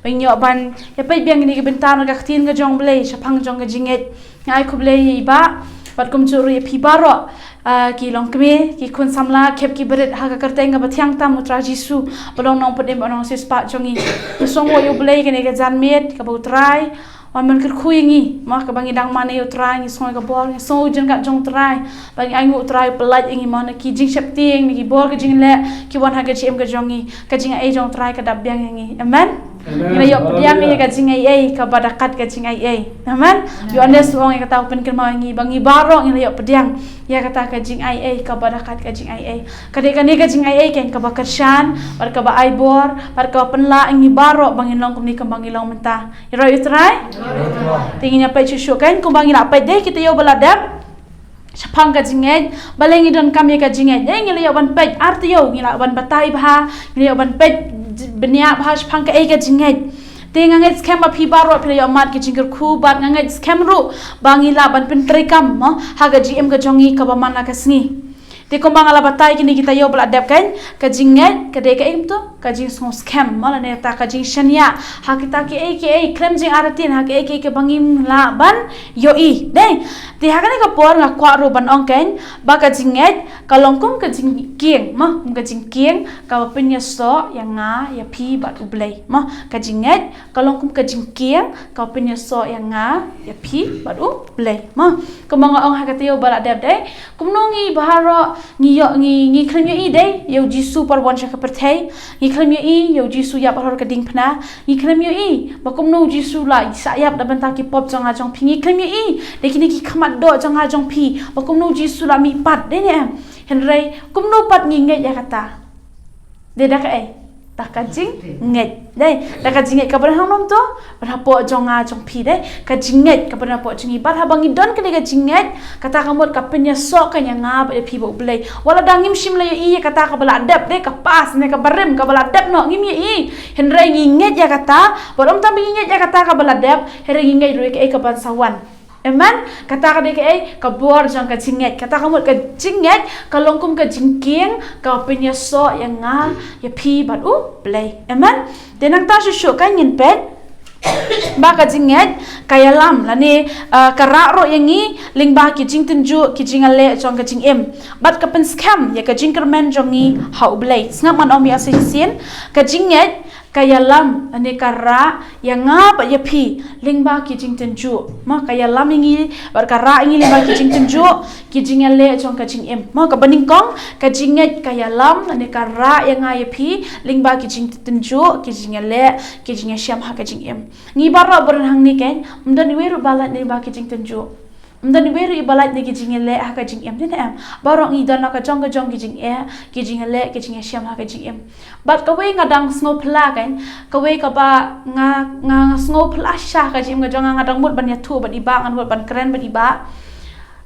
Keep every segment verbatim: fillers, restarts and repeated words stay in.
Ba ngin ïoh ban ïa peit biang ïa kane ka bynta na ka ktien ka jong U Blei shaphang jong ka jingngeit. Nga ai khublei ïa i Bah bad kumjuh ruh ïa phi baroh, ah, ki longkmie, ki khun samla, khep ki barit ha ka kyrteng kaba thiang tam U Trai Jisu, ba long Nongpynim bad Nongsiewspah jong ngi. Ngi sngewnguh ïa U Blei kane ka janmiet kaba U Trai u wan ban kyrkhu ïa ngi, mo, kaba ngi dang mane ïa U Trai, ngi sngew ïa ka bor, ngi sngew ïa ka jingkyrkhu jong U Trai, ba ngi ainguh U Trai u pyllait ïa ngi, mo, na ki jingsheptieng, na ki bor ka jingleh ki wan ha ka jingim ka jong ngi. Ka jingaiei jong U Trai ka dap biang ïa ngi. Amen. Amen. Ngi la ïoh pdiang ïa ka jingaiei kaba da kat ka jingaiei. Amen. Ïoannis u ong ïa kata, u pynkynmaw ïa ngi ba ngi baroh ngi la ïoh pdiang ïa kata ka jingaiei kaba da kat ka jingaiei. Ka dei kane ka jingaiei kan kaba kyrshan bad kaba ai bor bad kaba pynlah ïa ngi baroh ba ngin long kumne kumba ngi long mynta. Ïaroh ïa U Trai? Te ngin ïa peit shuh shuh kan, kumba ngi la peit dei ki taïew ba la dep shaphang ka jingngeit. Balei ngi donkam ïa ka jingngeit? Dei ngi la ïoh ban peit ar taïew, ngi la ban batai bha, ngi la ïoh ban peit bniah bha shaphang kaei ka jingngeit. Te nga ngeit skhem ba phi baroh phi la ïoh mad ki jingkyrkhu bad nga ngeit skhem ruh ba ngi lah ban pyntreikam, mo, ha ka jingim ka jong ngi kaba man la ka sngi. Te kumba nga la batai kine ki taïew ba la dep kan, ka jingngeit ka dei kaei kumto, ka jingsngewskhem, mo, lane kata ka jingshaniah ha kita kiei kiei, khlem jingartatien, ha kiei kiei kiba ngim lah ban ïohi. Dei. Te ha kane ka por nga kwah ruh ban ong kan ba ka jingngeit ka long kum ka jingkieng, mo, kum ka jingkieng kaba pynïasoh ïa nga ïa phi bad U Blei, mo. Ka jingngeit ka long kum ka jingkieng kaba pynïasoh ïa nga ïa phi bad U Blei, mo. Kumba nga ong ha ka taïew ba la dep, dei, kumno ngi baroh ngi ïoh, ngi, ngi khlem ïohi dei ïa U Jisu por ba wan sha ka pyrthei. Ngi khlem ïohi ïa U Jisu ïap halor ka diengphna. Ngi khlem ïohi ba kumno U Jisu la shah ïap na ka bynta ki pop jong nga jong phi. Ngi khlem ïohi dei kine ki khmat doh jong nga jong phi ba kumno U Jisu la mihpat, dei ne em? Hynrei kumno pat ngi ngeit ïa kata? Dei da kaei? Da ka jingngeit. Dei, da ka jingngeit kaba don hangno kumto? Ba don hapoh jong nga jong phi, dei. Ka jingngeit kaba don hapoh jong ngi. Bad haba ngi don kane ka jingngeit, kata ka mut ka pynïasoh kan ïa nga bad ïa phi bad U Blei. Wat la da ngim shym la ïohi ïa kata kaba la dep, dei, ka past ne ka barim kaba la dep noh, ngim ïohi. Hynrei ngi ngeit ïa kata, bad ym tang ba ngi ngeit ïa kata kaba la dep, hynrei ngi ngeit ruh ïa kaei kaban sa wan. Amen. Kata ka dei kaei? Ka bor jong ka jingngeit. Kata ka mut ka jingngeit ka long kum ka jingkieng kaba pynïasoh ïa nga ïa phi bad U Blei. Amen. Te nangta shuh shuh kan ngin peit ba ka jingngeit ka ïalam lane, ah, ka rah ruh ïa ngi lyngba ki jingtynjuh, ki jingïaleh jong ka jingim. Bad ka pynskhem ïa ka jingkyrmen jong ngi ha U Blei. Sngap ngan ong biang shisien, ka jingngeit ka ïalam lane ka rah ïa nga bad ïa phi lyngba ki jingtynjuh. Mo, ka ïalam ïa ngi bad ka rah ïa ngi lyngba ki jingtynjuh, ki jingïaleh jong ka jingim. Mo, kaba nyngkong, ka jingngeit ka ïalam lane ka rah ïa nga ïa phi lyngba ki jingtynjuh, ki jingïaleh, ki jingïashem ha ka jingim. Ngi baroh ba don hangne kan, ym don iwei ruh ba lait lyngba ki jingtynjuh. Ym don iwei ruh iba lait na ki jingïaleh ha ka jingim, dei ne em? Baroh ngi don la ka jong ka jong ki jingeh, ki jingïaleh, ki jingïashem ha ka jingim. Bad kawei nga dang sngewphylla kan, kawei kaba nga, nga, nga sngewphylla shisha ha ka jingim ka jong nga, nga dang mut ban ïathuh bad i Bah, nga dang mut ban kren bad i Bah.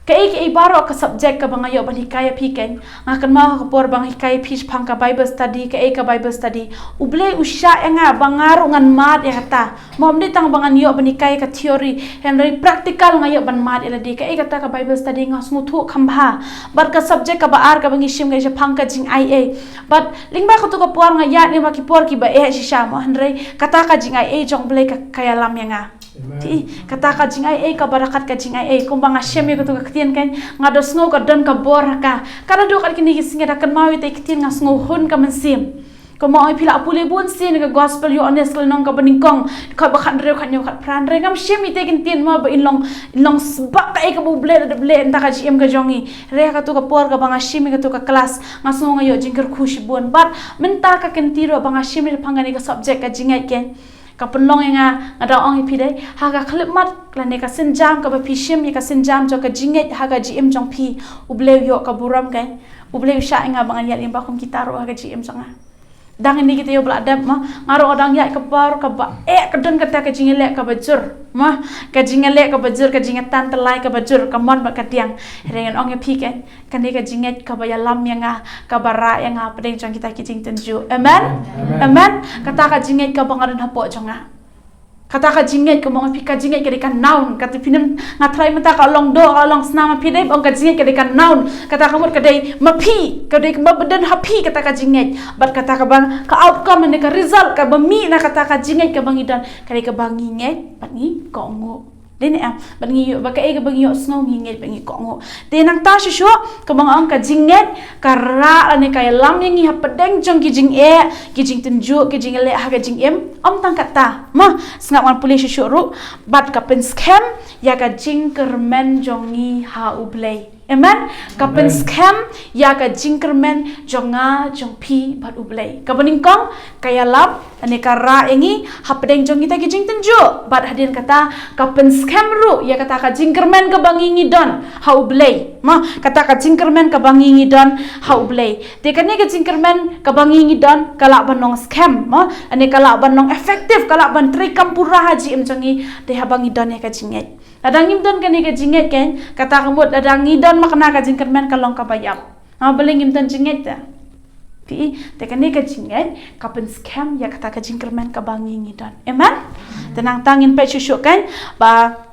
Kaei kaei baroh ka subject kaba nga ïoh ban hikai ïa phi kan, nga kynmaw ha ka por ba nga hikai ïa phi shaphang ka Bible study, kaei ka Bible study. U Blei u shah ïa nga ba nga ruh ngan mad ïa kata. Mo, ym dei tang ba ngan ïoh ban hikai ka theory, hynrei practical nga ïoh ban mad ïa lade. Kaei kata ka Bible study nga sngewthuh kham bha. Bad ka subject kaba ar kaba ngi shim ka shaphang ka jingaiei. Bad lyngba katu ka por nga ïaid lyngba ki por kiba eh shisha mo, hynrei kata ka jingaiei jong U Blei ka, ka ïalam ïa nga. Amen. Te kata ka jingaiei kaba da kat ka jingaiei, kumba nga shem ïa katu ka ktien kan, nga da sngew ka don ka bor ha ka. Ka da duh kat kine ki sngi da kynmaw ïa kata ka ktien nga sngew hun ka mynsiem. Kumba ong ïa phi la pule bun sien ka gospel Ïoannis ka lynnong kaba nyngkong, dkhot ba khathynriew, khathynñiew, khatphra, hynrei ngam shim ïa kata ka ktien mo ba in long, in long sbak kaei kaba U Blei u la dep leh na ka jingim ka jong ngi. Hynrei ha katu ka por kaba nga shim ïa katu ka klas, nga sngew nga ïoh jingkyrkhu shibun. Bad mynta ka kynti ruh ba nga shim ïa shaphang kane ka subject ka jingngeit kan, ka pynlong ïa nga, nga da ong ïa phi dei, ha ka khyllipmat lane ka sienjam kaba phi shim ïa ka sienjam jong ka jingngeit ha ka jingim jong phi, U Blei u ïoh ka burom kan. U Blei u shah ïa nga ba ngan ïaid lyngba kum kita ruh ha ka jingim jong nga. Dang ine kita ïoh ba la dep mo, nga ruh nga dang ïaid ka por kaba eh, ka don kata ka jingïaleh kaba jur mo, ka jingïaleh kaba jur, ka jingïatan tyllai kaba jur, ka mon bad ka diang. Hynrei ngan ong ïa phi kan, kane ka jingngeit kaba ïalam ïa nga, kaba rah ïa nga hapdeng jong kita ki jingtynjuh. Amen. Amen. Amen. Kata ka jingngeit kaba nga don hapoh jong nga. Kata ka jingngeit, kumba ong ïa phi, ka jingngeit ka dei ka noun. Kata phi nym, nga tharai mynta ka long doh, ka long snam, ma phi dei ong ka jingngeit ka dei ka noun. Kata ka mut ka dei ma phi, ka dei kaba don ha phi kata ka jingngeit. Bad kata kaba, ka outcome ne ka result kaba mih na kata ka jingngeit kaba ngi don, ka dei kaba ngi ngeit bad ngi kohnguh. Dei ne em? Bad ngi ïoh, ba kaei kaba ngi ïohsngew ngi ngeit bad ngi kohnguh. Te nangta shuh shuh, kumba nga ong, ka jingngeit ka rah lane ka ïalam ïa ngi hapdeng jong ki jingeh, ki jingtynjuh, ki jingeh ha ka jingim. Ym tang katta, ma, sngap ngan pule shuh shuh ruh, bad ka pynskhem ïa ka jingkyrmen jong ngi ha U Blei. Amen. Ka pynskhem ïa ka jingkyrmen jong nga, jong phi bad U Blei. Kaba nyngkong, ka ïalam lane ka rah ïa ngi hapdeng jong kita ki jingtynjuh. Bad hadien kata, ka pynskhem ruh ïa kata ka jingkyrmen kaba ngi ngi don ha U Blei. Ma, kata ka jingkyrmen kaba ngi ngi don ha U Blei. Te kane ka jingkyrmen kaba ngi ngi don ka lah ban long skhem, ma, lane ka lah ban long effective, ka lah ban treikam pura ha jingim jong ngi, te haba ngi don ïa ka jingngeit. Lada ngim don kane ka jingngeit kan, kata ka mut lada ngi don ma kane ka jingkyrmen ka long kaba ïap. Ha, balei ngim don jingngeit te? Phi, te kane ka jingngeit ka pynskhem ïa kata ka jingkyrmen kaba ngi ngi don. Amen? Te nangta ngin peit shuh shuh kan, ba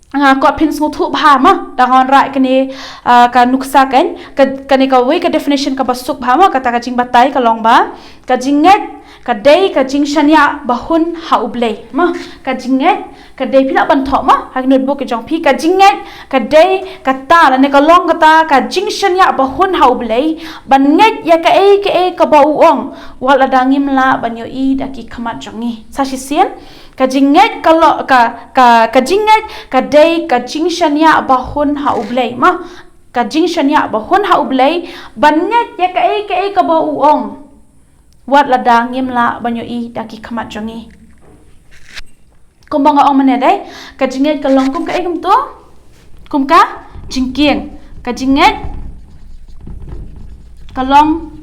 nga kwah phin sngewthuh bha, ma, da nga wanrah kane, ah, ka nuksa kan, ka, kane kawei ka definition kaba suk bha, ma, kata ka jingbatai ka long ba ka jingngeit ka dei ka jingshaniah ba hun ha U Blei. Ma, ka jingngeit ka dei, phi lah ban thoh, ma, ha ki notebook ki jong phi, ka jingngeit ka dei kata lane ka long kata ka jingshaniah ba hun ha U Blei, ban ngeit ïa kaei kaei kaba u ong, wat lada ngim lah ban ïohi da ki khmat jong ngi. Sa shisien, ka jingngeit ka lo-, ka, ka, ka jingngeit ka dei ka jingshaniah ba hun ha U Blei, ma, ka jingshaniah ba hun ha U Blei, ban ngeit ïa kaei kaei kaba u ong, wat lada ngim lah ban ïohi da ki khmat jong ngi. Kumba nga ong mynne dei, ka jingngeit ka long kum kaei kumto? Kum ka jingkieng. Ka jingngeit ka long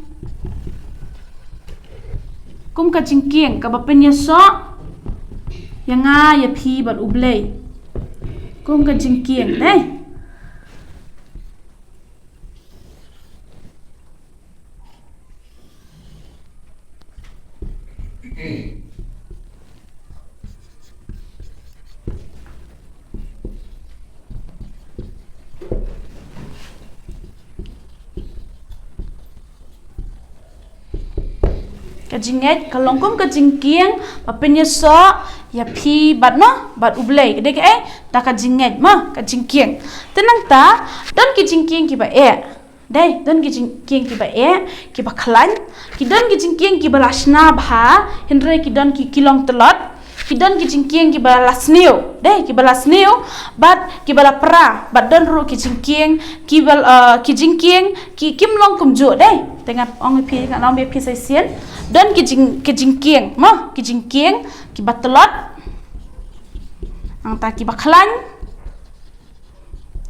kum ka jingkieng kaba pynïasoh ïa nga, ïa phi bad U Blei. Kum ka jingkieng dei. Ka jingngeit ka long kum ka jingkieng ba pynïasoh ïa phi bad, no, bad U Blei. Ka dei kaei? Da ka jingngeit, ma, ka jingkieng. Te nangta don ki jingkieng kiba eh. Dei, don ki jingkieng kiba eh, kiba khlaiñ. Ki don ki jingkieng kiba la shna bha, hynrei ki don ki, ki long tlot. Ki don ki jingkieng kiba la sniew. Dei, kiba la sniew, bad kiba la pra, bad don ruh ki jingkieng kiba, eh, ki jingkieng ki, kim long kumjuh, dei. Te ngan ong ïa phi, ngan ong ïa phi sa shisien. Don ki jing, ki jingkieng, ma, ki jingkieng kiba tlot. Nangta kiba khlaiñ,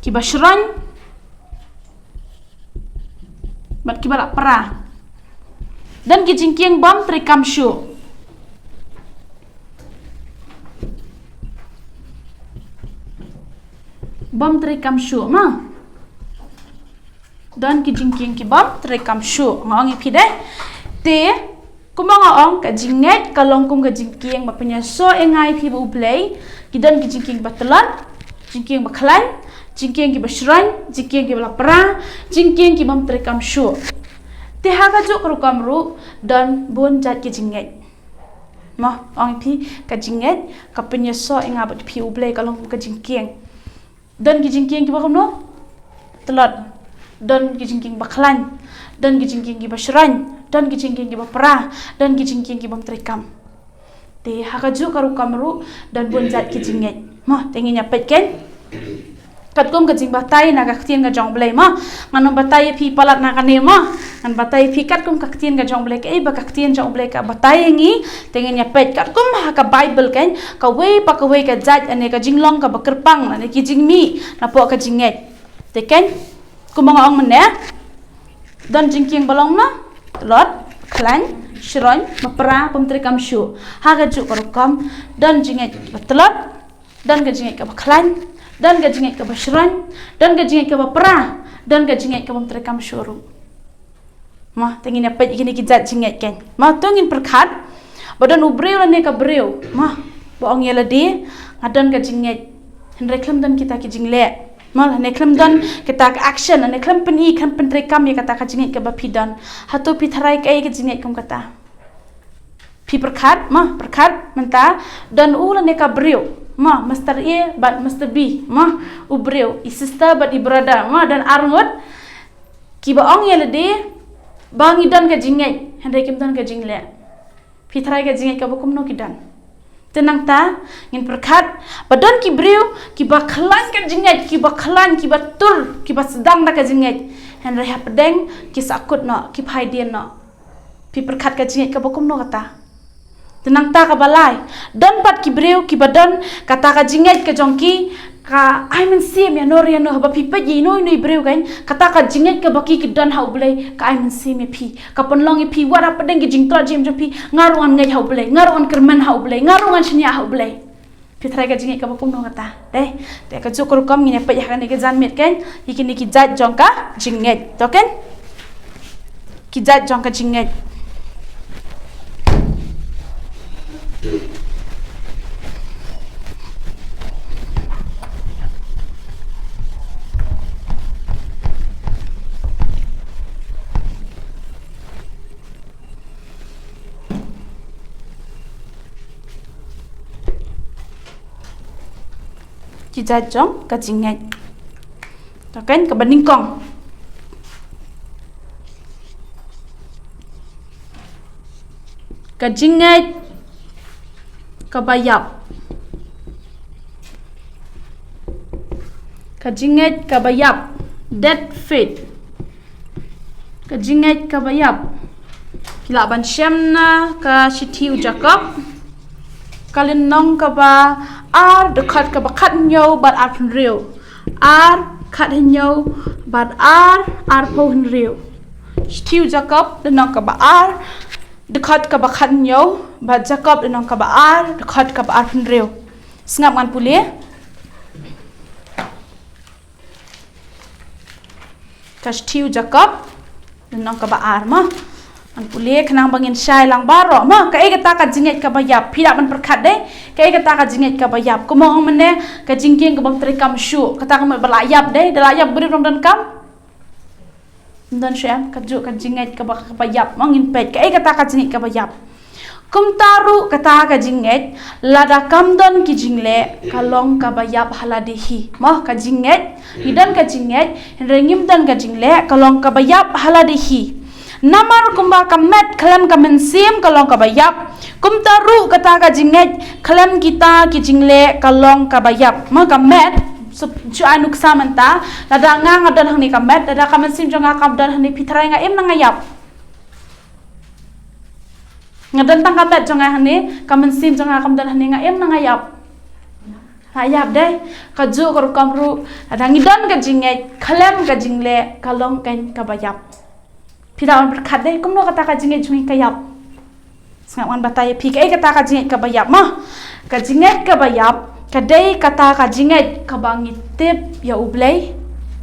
kiba shroiñ, bad kiba la pra. Don ki jingkieng bym treikam shuh. Bym treikam shuh, ma. Don ki jingkieng ki bym treikam shuh. Nga ong ïa phi dei. Te, kumba nga ong, ka jingngeit ka long kum ka jingkieng ba pynïasoh ïa nga, ïa phi bad U Blei. Ki don ki jingkieng ba tlot, jingkieng ba khlaiñ, jingkieng kiba shroiñ, jingkieng kiba la pra, jingkieng ki bym treikam shuh. Te ha kajuh ka rukom ruh don bun jait ki jingngeit. Ma, ong ïa phi, ka jingngeit ka pynïasoh ïa nga bad phi, U Blei, ka long kum ka jingkieng. Don ki jingkieng kiba kumno? Tlot. Don ki jingkieng ba khlaiñ. Don ki jingkieng kiba shroiñ. Don ki jingkieng kiba pra. Don ki jingkieng ki bym treikam. Te ha kajuh ka rukom ruh don bun jait ki jingngeit. Ma, te ngin ïa peit kein. Katkum ka jingbatai na ka ktien ka jong U Blei, ma. Ngan ym batai ïa phi palat na kane, ma. Ngan batai ïa phi katkum ka ktien ka jong U Blei, kaei ba ka ktien jong U Blei ka batai ïa ngi. Te ngin ïa peit katkum ha ka Baibl kein, kawei pa kawei ka jait lane ka jinglong kaba kyrpang lane ki jingmih napoh ka jingngeit. Te kein, kumba nga ong mynne, don jingkieng ba long, na, tlot, khlaiñ, shroiñ, ba pra, bym treikam shuh. Ha kajuh ka rukom, don jingngeit ba tlot, don ka jingngeit kaba khlaiñ, don ka jingngeit kaba shroiñ, don ka jingngeit kaba pra, don ka jingngeit ka bym treikam shuh ruh. Ma, te ngin ïa peit kine ki jait jingngeit kein. Ma, to ngin pyrkhat ba don u briew lane ka briew, ma, Ba ong ïa lade, nga don ka jingngeit. Hynrei khlem don kita ki jingleh. Mo, ne khlem don kita ka action, ne khlem pyni, khlem pyntreikam ïa kata ka jingngeit kaba phi don. Hato phi tharai kaei ka jingngeit kum kata? Phi pyrkhat, mo, pyrkhat mynta, don u lane ka briew. Mo, Mister A bad Mister B, mo, u briew, i sister bad i brother, mo, don arngut. Kiba ong ïa lade, ba ngi don ka jingngeit, hynrei kim don ka jingleh. Phi tharai ka jingngeit kaba kumno ki don? Te nangta, ngin pyrkhat, ba don ki briew, kiba khlaiñ ka jingngeit, kiba khlaiñ, kiba tur, kiba sdang da ka jingngeit. Hynrei hapdeng, ki sahkut noh, ki phaidien noh. Phi pyrkhat ka jingngeit kaba kumno kata? Te nangta kaba lai, don pat ki briew, kiba don, kata ka jingngeit ka jong ki, ka ai mynsiem ïano re ïano, haba phi peit ïa ino ino i briew kan, kata ka jingngeit kaba ki ki don ha U Blei, ka ai mynsiem ïa phi. Ka pynlong ïa phi, wat hapdeng ki jingtlot jingim jong phi, nga ruh ngan ngeit ha U Blei, nga ruh ngan kyrmen ha U Blei, nga ruh ngan shaniah ha U Blei. Phi tharai ka jingngeit kaba kumno kata. Dei, te kajuh ka rukom ngin ïa peit ïa kane ka janmiet kan, ïa kine ki jait jong ka jingngeit. To kan? Ki jait jong ka jingngeit. Ki jait jong ka jingngeit. To kan, kaba nyngkong. Ka jingngeit kaba ïap. Ka jingngeit kaba ïap. Dead faith. Ka jingngeit kaba ïap. Ki lah ban shem na ka shithi u Jakob. Ka lynnong kaba ar, dkhot kaba khathynñiew bad arphew hynriew. Ar, khathynñiew bad ar, arphew hynriew. Shithi u Jakob, lynnong kaba ar, dkhot kaba khathynñiew, bad Jakob, lynnong kaba ar, dkhot kaba arphew hynriew. Sngap ngan pule. Ka shithi u Jakob, lynnong kaba ar, mo. Ngan pule khnang ba ngin shai lang baroh, mo. Kaei kata ka jingngeit kaba ïap, phi lah ban pyrkhat dei. Kaei kata ka jingngeit kaba ïap. Kumba ong mynne, ka jingkieng kabym treikam shuh. Kata ka mut ba la ïap dei, da la ïap briew ruh ym don kam. Ym don shuh em, kajuh ka jingngeit kaba, kaba ïap, mo, ngin peit. Kaei kata ka jingngeit kaba ïap. Kumta ruh kata ka jingngeit, lada kam don ki jingleh, ka long kaba ïap ha lade hi. Mo, ka jingngeit, ngi don ka jingngeit, hynrei ngim don ka jingleh, ka long kaba ïap ha lade hi. Namar kumba ka met khlem ka mynsiem ka long kaba ïap, kumta ruh kata ka jingngeit khlem kita ki jingleh ka long kaba ïap. Mo, ka met, shu ai nuksa mynta, lada nga nga don hangne ka met, lada ka mynsiem jong nga kam don hangne, phi tharai nga im ne nga ïap? Nga don tang ka met jong nga hangne, ka mynsiem jong nga kam don hangne, nga im ne nga ïap? Nga ïap dei. Kajuh ka rukom ruh, lada ngi don ka jingngeit khlem ka jingleh, ka long kan kaba ïap. Phi lah ban pyrkhat dei, kumno kata ka jingngeit jong ngi ka ïap. Sngap ngan batai ïa phi kaei kata ka jingngeit kaba ïap, mo. Ka jingngeit kaba ïap, ka dei kata ka jingngeit kaba ngi tip ïa U Blei,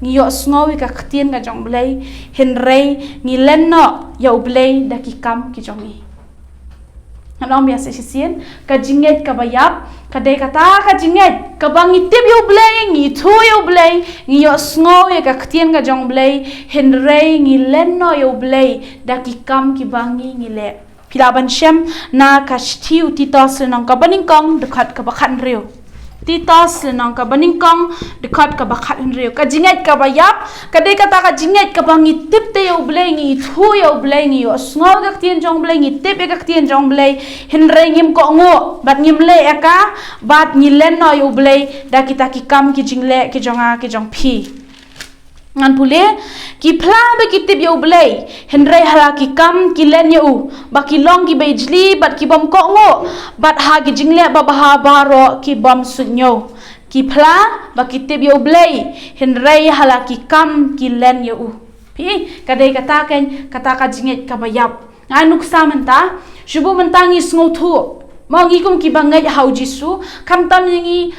ngi ïohsngew ïa ka ktien ka jong U Blei, hynrei ngi len noh ïa U Blei da ki kam ki jong ngi. Ngan ong biang sa shisien, ka jingngeit kaba ïap, ka dei kata ka jingngeit kaba ngi tip ïa U Blei, ngi ithuh ïa U Blei, ngi ïohsngew ïa ka ktien ka jong U Blei, hynrei ngi len noh ïa U Blei da ki kam kiba ngi, ngi leh. Phi lah ban shem na ka shithi u Titus lynnong kaba nyngkong dkhot kaba khathynriew. Titus lynnong kaba nyngkong dkhot kaba khathynriew. Ka jingngeit kaba ïap, ka dei kata ka jingngeit kaba ngi tip te ïa U Blei, ngi ithuh ïa U Blei, ngi ïohsngew ïa ka ktien jong U Blei, ngi tip ïa ka ktien jong U Blei, hynrei ngim kohnguh bad ngim leh ïa ka, bad ngi len noh ïa U Blei da kita ki kam ki jingleh ki jong nga ki jong phi. Ngan pule, ki phla ba ki tip ïa U Blei, hynrei ha la ki kam ki len ïa u, ba ki long kiba ijli bad kibym kohnguh, bad ha ki jingleh babha baroh kibym suidñiew. Ki phla ba ki tip ïa U Blei, hynrei ha la ki kam ki len ïa u. Phi, ka dei kata kan, kata ka jingngeit kaba ïap. Nga ai nuksa mynta, shu buh mynta ngi sngewthuh. Mo, ngi kum kiba ngeit ha U Jisu, khamtam ïa ngi,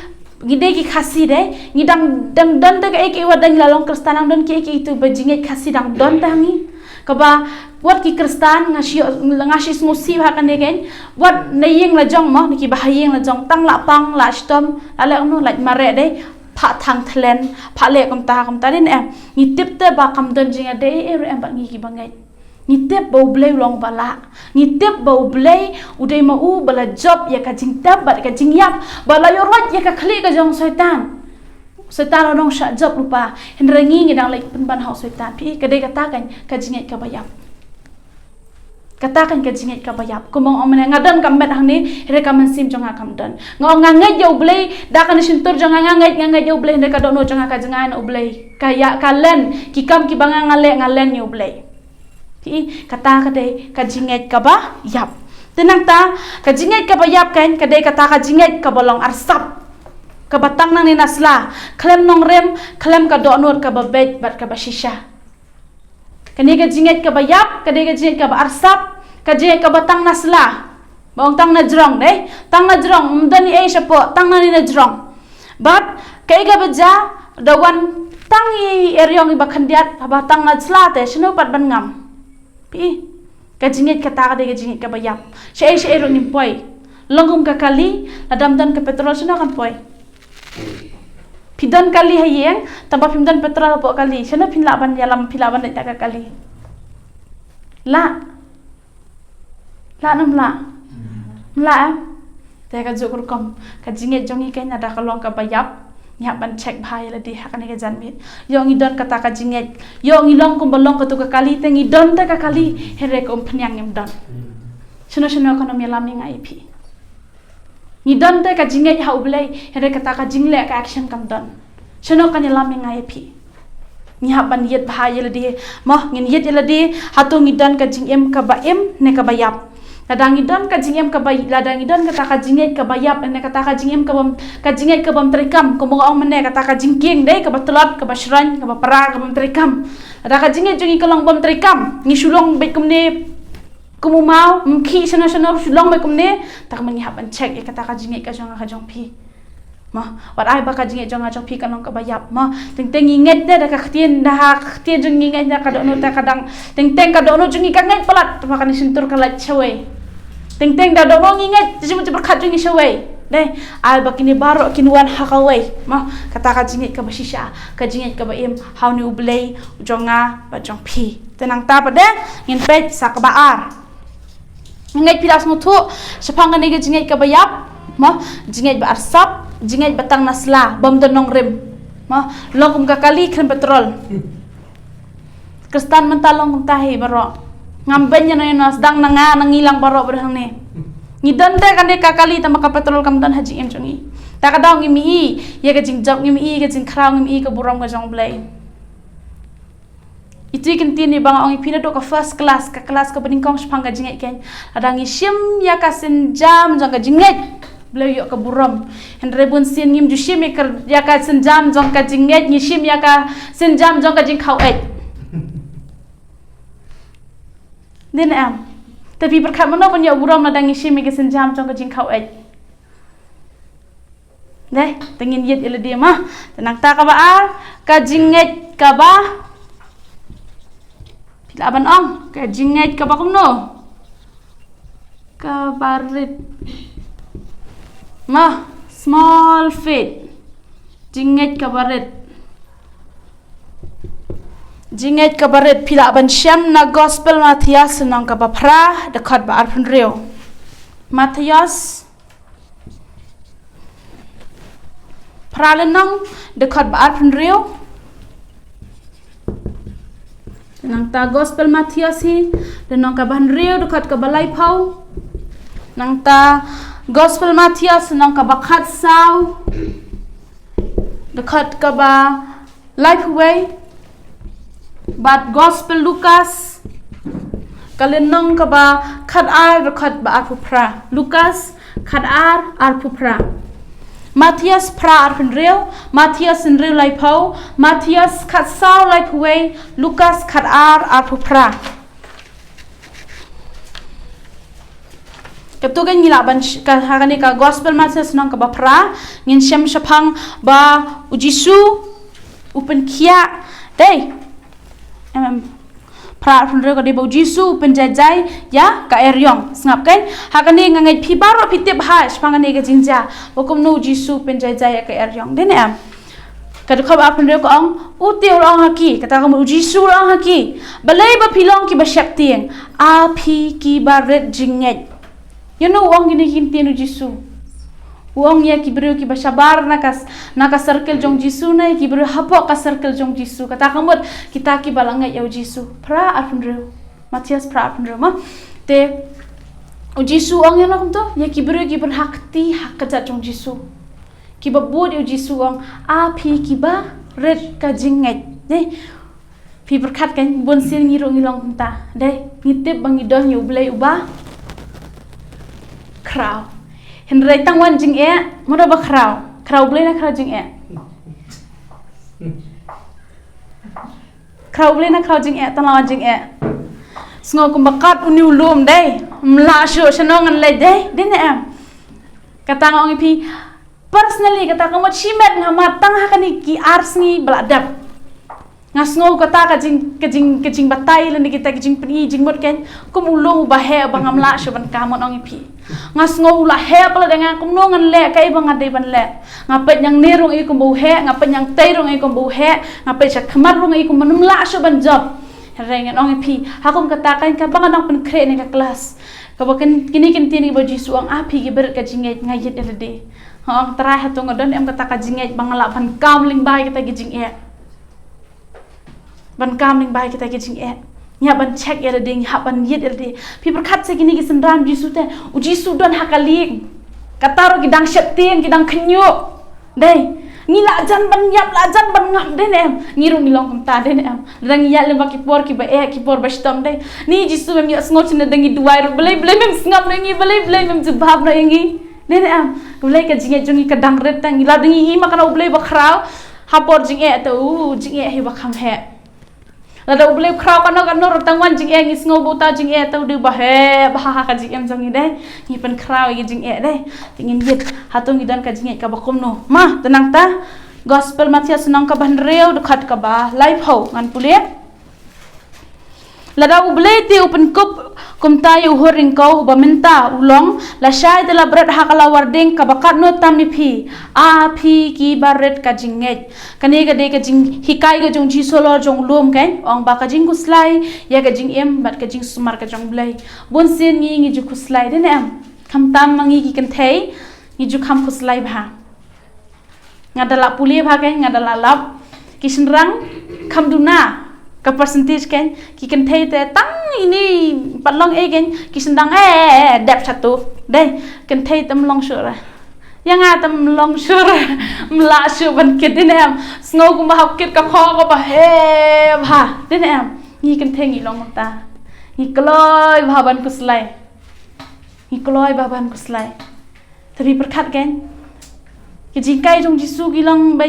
ngi dei ki Khasi dei, ngi dang, dang don te kaei kaei wat dang la long Khristan, dang don kiei kiei tu ba jingngeit Khasi dang don te ha ngi. Kaba wat ki Khristan nga shi, nga shi sngewsih ha kane kein, wat na ïing la jong mo, na ki bahaïing la jong, tang la pang, la shitom, la leh kumno, la mareh dei, pha thang thlen, pha leh kumta, kumta dei ne em. Ngi tip te ba kam don jingïadei ei ei ruh em bad ngi ki bangeit. Ngi tip ba U Blei u long ba lah. Ngi tip ba U Blei u dei ma u ba la jop ïa ka jingtep bad ka jingïap, ba la ïoh rwai ïa ka khlieh ka jong Soitan. Soitan u nongshah jop lypa. Hynrei ngi ngi dang leit pynban ha u Soitan. Phi, ka dei kata kan ka jingngeit kaba ïap. Kata kan ka jingngeit kaba ïap. Kumba nga ong mynne nga don ka met hangne, hynrei ka mynsiem jong nga kam don. Nga ong nga ngeit ïa U Blei, da kane shyntur jong nga nga ngeit, nga ngeit ïa U Blei, hynrei ka dohnud jong nga ka jngai na U Blei. Ka ïa, ka len, ki kam kiba nga nga leh, nga len ïa U Blei. Phi, kata ka dei ka jingngeit kaba ïap. Te nangta, ka jingngeit kaba ïap kan, ka dei kata ka jingngeit kaba long arsap. Kaba tang nangne na sla, khlem nongrim, khlem ka dohnud kaba beit bad kaba shisha. Kane ka jingngeit kaba ïap, ka dei ka jingngeit kaba arsap, ka jingngeit kaba tang na sla. Ba ong tang na jrong dei, tang na jrong, ym don ei ei shapoh, tang nangne na jrong. Bad kaei kaba jia, da wan tang i eriong iba khyndiat, haba tang na sla te, shano pat ban ngam. Phi, ka jingngeit kata ka dei ka jingngeit kaba ïap. Shaei shaei ruh ngim poi. Long kum ka kali, lada ym don ka petrol shano kan poi. Phi don kali ha ïing, tangba phim don petrol hapoh kali. Shano phin lah ban ïalam, phi lah ban leit da ka kali. Lah. Lah ne ym lah? Ym lah em? Te ka juk rukom. Ka jingngeit jong ngi kan lada ka long kaba ïap, ngi hap ban check bha ïa lade ha kane ka janmiet. Ïoh ngi don kata ka jingngeit. Ïoh ngi long kumba long katu ka kali, te ngi don te ka kali, hynrei ka umphniang ngim don. Shano shano kan ym ïalam ïa nga ïa phi. Ngi don te ka jingngeit ha U Blei, hynrei kata ka jingleh ka action kam don. Shano kan ïalam ïa nga ïa phi. Ngi hap ban ïeit bha ïa lade. Mo, ngin ïeit ïa lade, hato ngi don ka jingim kaba im ne kaba ïap. Lada ngi don ka jingim kaba, lada ngi don kata ka jingngeit kaba ïap, ne kata ka jingim kaba, ka jingngeit kaba ym treikam, kumba nga ong mynne kata ka jingkieng dei, kaba tlot, kaba shrain, kaba pra, kaba ym treikam. Lada ka jingngeit jong ngi ka long ba ym treikam, ngi shu long beit kumne, kum u maw, ym khih shano shano, shu long beit kumne, te kumne ngi hap ban check ïa kata ka jingngeit ka jong nga ka jong phi. Mo, wat ai ba ka jingngeit jong nga jong phi kan long kaba ïap. Mo, teng teng ngi ngeit te da ka ktien, da ha ka ktien jong ngi ngeit da ka dohnud te ka dang. Teng teng ka dohnud jong ngi ka ngeit palat, te ba kane shyntur ka lait shawei. Teng teng da dohnud ngi ngeit, te jingmut jingpyrkhat jong ngi shawei. Dei, ai ba kine baroh kin wan ha kawei. Mo, kata ka jingngeit kaba shisha, ka jingngeit kaba im, ha une U Blei, u jong nga, bad jong phi. Te nangta pat de, ngin peit sa kaba ar. Jingngeit phi la sngewthuh, shaphang kane ka jingngeit kaba ïap, mo, jingngeit ba arsap, jingngeit ba tang na sla, bym don nongrim. Mo, long kum ka kali khlem petrol. Khristan mynta long kumta hi baroh. Ngam beiñ ïano ïano, sdang na nga, na ngi lang baroh baroh hangne. Ngi don te kane ka kali tangba ka petrol kam don ha jingim jong ngi. Ta ka daw ngim i ïa ka jingjop, ngim i ïa ka jingkhraw, ngim i ïa ka burom ka jong U Blei. Itu i kyntien iba nga ong ïa phi naduh ka first class, ka class kaba nyngkong shaphang ka jingngeit kein. Lada ngi shim ïa ka sienjam jong ka jingngeit, U Blei u ïoh ka burom. Hynrei bunsien ngim ju shim ïa ka, ïa ka sienjam jong ka jingngeit, ngi shim ïa ka sienjam jong ka jingkhaw eit. Dei ne em? Te phi pyrkhat mano ban ïoh burom lada ngi shim ïa ka sienjam jong ka jingkhaw eit. Dei, te ngin ïeit ïa lade ma. Te nangta kaba ar, ka jingngeit kaba. Phi lah ban ong, ka jingngeit kaba kumno? Kaba rit. Ma, small faith. Jingngeit kaba rit. Jingngeit kaba rit, phi lah ban shem na Gospel Mathaios lynnong kaba phra, dkhot ba arphew hynriew. Mathaios phra lynnong, dkhot ba arphew hynriew. Nangta Gospel Mathaios hi, lynnong kaba hynriew, dkhot kaba laiphew. Nangta Gospel Mathaios, lynnong kaba khatsaw, dkhot kaba laiphew wei. Bad Gospel Lukas, ka lynnong kaba khatar, dkhot ba arphew phra. Lukas khatar, arphew phra. Mathaios phra, arphew hynriew, Mathaios hynriew, laiphew, Mathaios khatsaw, laiphew wei, Lukas khatar, arphew phra. Katu kan ngi lah ban sh-, ka, ha kane ka Gospel Mathaios lynnong kaba phra, ngin shem shaphang ba u Jisu u pynkhiah. Dei. Em, em. Phra arphew hynriew ka dei ba u Jisu u pynjaijai ïa ka eriong. Sngap kein? Ha kane nga ngeit phi baroh phi tip bha shaphang kane ka jingjia ba kumno u Jisu u pynjaijai ïa ka eriong. Dei ne em? Ka dkhot arphew hynriew ka ong, u te u la ong ha ki, kata ka mut u Jisu u la ong ha ki, balei ba phi long kiba sheptieng, a phi kiba rit jingngeit. Ïa no u ong kine ki ktien u Jisu? U ong ïa ki briew kiba shabar na ka, na ka circle jong Jisu ne ki briew hapoh ka circle jong Jisu? Kata ka mut kita kiba la ngeit ïa u Jisu. Phra arphew hynriew. Mathaios phra arphew hynriew mo. Te u Jisu u ong ïa no kumto, ïa ki briew kiba ha kti ha kjat jong Jisu. Kiba bud ïa u Jisu u ong, a phi kiba rit ka jingngeit. Dei. Phi pyrkhat kein, bun sien ngi ruh ngi long kumta. Dei, ngi tip ba ngi don ïa u Blei uba khraw. Hynrei tang wan jingeh, mano ba khraw? Khraw u Blei ne khraw jingeh? Khraw u Blei ne khraw jingeh, tang la wan jingeh. Sngew kumba kat une u lum dei. Ym lah shuh, shano ngan leit dei, dei ne em? Kata nga ong ïa phi, personally, kata ka mut shimet nga mad tang ha kane ki ar sngi ba la dep. Nga sngew kata ka jing, ka jing, ka jingbatai lane kita ka jingpyni jingmut kein kum u lum uba heh ba ngam lah shuh ban kam, ngan ong ïa phi. Nga sngew u la heh palat ïa nga, kumno ngan leh kaei ba nga dei ban leh. Nga peit ñiang ne ruh nga i kumba u heh, nga peit ñiang tei ruh nga i kumba u heh, nga peit sha khmat ruh nga i kumba ngam lah shuh ban jop. Hynrei ngan ong ïa phi, ha kum kata kein kaba nga dang pynkhreh ne ka klas, kaba kin, kine ki ktien kiba u Jisu u ong, a phi kiba rit ka jingngeit, nga ïit ïa lade. Nga ong, Trai, hato nga don em kata ka jingngeit ba nga lah ban kam lyngba kita ki jingeh? Ban kam lyngba kita ki jingeh, ngi hap ban check ïa lade, ngi hap ban ïit ïa lade. Phi pyrkhat sha kine ki synran Jisu te, u Jisu u don ha ka lieng. Kata ruh ki dang sheptieng, ki dang khynñiuh. Dei, ngi la jan ban ïap, la jan ban ngam, dei ne em? Ngi ruh ngi long kumta, dei ne em? Lada ngi ïaid lyngba ki por kiba eh, ki por ba shitom, dei. Ni Jisu mem ïohsngew shane, da ngi duwai ruh, Blei, Blei mem sngap noh ïa ngi, Blei, Blei mem jubab noh ïa ngi. Dei ne em? Ka Blei ka jingngeit jong ngi ka dang rit tang, ngi la dang ngi i ma kane u Blei ba khraw. Ha por jingeh te u jingeh hi ba kham heh. Lada u Blei u khraw kano kano ruh tang wan jingeh ngi sngew ba uta u jingeh te u dei ba heh bha ha ka jingim jong ngi, dei. Ngi pynkhraw ïa ki jingeh, dei. Te ngin ïit, hato ngi don ka jingngeit kaba kumno? Ma, te nangta Gospel Mathaios lynnong kaba hynriew dkhot kaba laiphew ngan pule. Lada u Blei te u pynkup kumta ïa u hur ryngkew uba mynta u long, lashai te la bret ha ka lawar ding kaba katno tam ïa phi, a phi kiba rit ka jingngeit. Kane ka dei ka jinghikai ka jong u Jisu halor jong u lum, kein, ong ba ka jingkhuslai ïa ka jingim bad ka jingsumar ka jong u Blei. Bun sien ngi ngi ju khuslai, dei ne em? Khamtam ma ngi ki kynthei, ngi ju kham khuslai bha. Nga da lah pule bha, kein, nga da lah lap. Ki shynrang kham duna ka percentage, kein, ki kynthei te tang ine pat long ei, kein, ki shynrang eh, eh, eh, dep shatu. Dei, kynthei te ym long shuh re. Ïa nga te ym long shuh re. Ym lah shuh ban kit, dei ne em? Sngew kumba hap kit ka kho kaba heh bha, dei ne em? Ngi kynthei ngi long kumta. Ngi kloi bha ban khuslai. Ngi kloi bha ban khuslai. Te phi pyrkhat, kein, ki jinghikai jong u Jisu ki long ba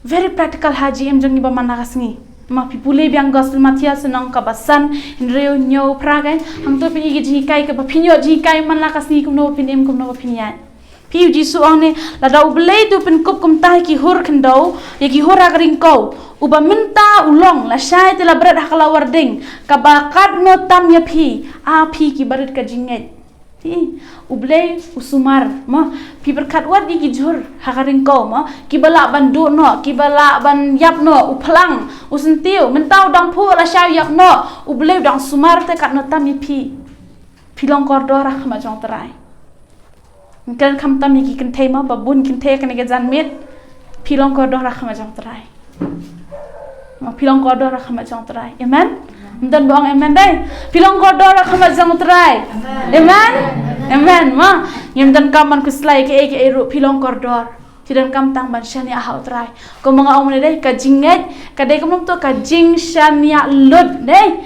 very practical ha jingim jong ngi ba man la ka sngi. Ma phi pule biang Gospel Mathaios lynnong kaba san, hynriew, hynñiew, phra, kein, hangto phin i ki jinghikai kaba phin ïoh jinghikai man la ka sngi kumno ba phin im, kumno ba phin ïaid. Phi, u Jisu u ong ne, lada u Blei te u pynkup kumta ïa ki hur khyndew, ïa ki hur ha ka ryngkew, uba mynta u long, lashai te la bret ha ka lawar ding kaba katno tam ïa phi, a phi kiba rit ka jingngeit. Phi, u Blei u sumar, mo. Phi pyrkhat wat ïa ki jhur ha ka ryngkew, mo, kiba lah ban duh noh, kiba lah ban ïap noh, u phlang, u syntiew, mynta u dang phuh, lashai u ïap noh, u Blei u dang sumar te katno tam ïa phi. Phi long kordor ha khmat jong u Trai. Nga kren khamtam ïa ki kynthei, mo, ba bun kynthei kane ka janmiet. Phi long kordor ha khmat jong u Trai. Mo, phi long kordor ha khmat jong u Trai. Amen. Ym don ba ong amen, dei. Phi long kordor ha khmat jong u Trai. Amen. Amen, mo. Ngim donkam ban khuslai kaei kaei ruh, phi long kordor. Phi donkam tang ban shaniah ha u Trai. Kumba nga ong mynne, dei, ka jingngeit ka dei kumno to, ka jingshaniah lut, dei.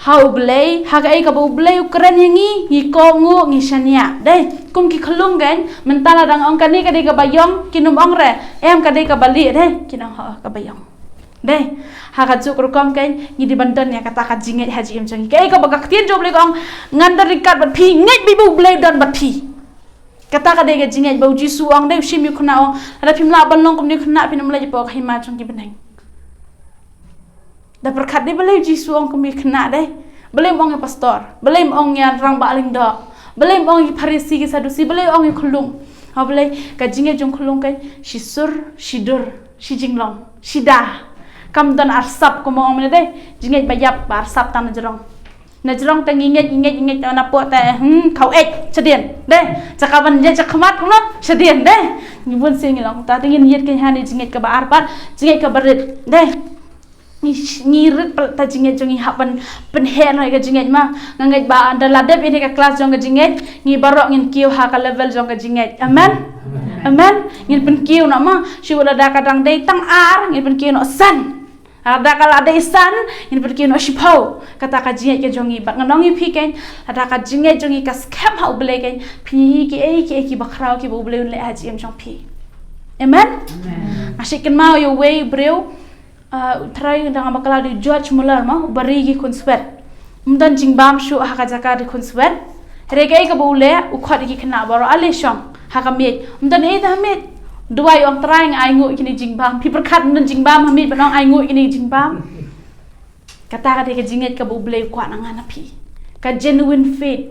Ha u Blei, ha kaei kaba u Blei u kren ïa ngi, ngi kohnguh, ngi shaniah. Dei, kum ki khyllung, kein, mynta lada nga ong kane ka dei kaba ïong, kin ym ong re, em, ka dei kaba lieh, dei, kin ong, ho, kaba ïong. Dei, ha kajuh ka rukom, kein, ngi dei ban don ïa kata ka jingngeit ha jingim jong ngi. Kaei kaba ka ktien jong u Blei ka ong, ngan don ryngkat bad phi, ngeit beit ba u Blei u don bad phi. Kata ka dei ka jingngeit ba u Jisu u ong, dei, u shim ïa u khynnah, u ong, lada phim lah ban long kumne u khynnah, phin ym leit hapoh ka hima jong ki bneng. Pyrkhat dei balei Jisu ong kum ïa khynnah dei. Balei ym ong ïa pastor. Balei ym ong ïa rangbah lyngdoh. Balei ym ong ïa Pharisi ki Sadusi. Balei ong ïa khunlung. Ha balei ka jingngeit jong khunlung kan shi sur, shi dur, shi jinglong, shi da. Kam don arsap kumba ong mynne dei. Jingngeit ba ïap ba arsap tang na jrong. Na jrong te ngi ngeit, ngi ngeit, ngi ngeit, na pdeng te, hmm, khawei, shadien, dei. Jaka ban ïa jaka mat kumno, shadien, dei. Ngi bun sien ngi long, ta te ngin ïit kane ha ne jingngeit kaba ar pat, jingngeit kaba rit, dei. Ngi, ngi rit pat ta jingngeit jong ngi hap ban pynheh noh ïa ka jingngeit ma. Nga ngeit ba da la dep ïa ne ka klas jong ka jingngeit, ngi baroh ngin kiew ha ka level jong ka jingngeit. Amen. Amen. Ngin pynkiew noh ma, shi wat lada ka dang dei tang ar, ngin pynkiew noh san. Lada ka la dei san, ngin pynkiew noh shiphew. Kata ka jingngeit ka jong ngi. Bad ngan ong ïa phi kan, lada ka jingngeit jong ngi ka skhem ha U Blei kan, phin ïohi kiei kiei kiba khraw kiba U Blei un leh ha jingim jong phi. Amen? Amen. Nga shu kynmaw ïa uwei u briew, ah, u trai, dang bakla u dei u George Muller ma, uba ri ki khunswet. Um don jingbam shuh ha ka jaka ri khunswet. Hynrei kaei kaba u leh, u khot ïa ki khynnah baroh, ale shong ha ka miej. Um don ei te ha miej. Duwai, ong Trai, nga ainguh ïa kine ki jingbam. Phi pyrkhat um don jingbam ha miej ban ong ainguh ïa kine ki jingbam. Kata ka dei ka jingngeit kaba U Blei u kwah na nga na phi. Ka genuine faith.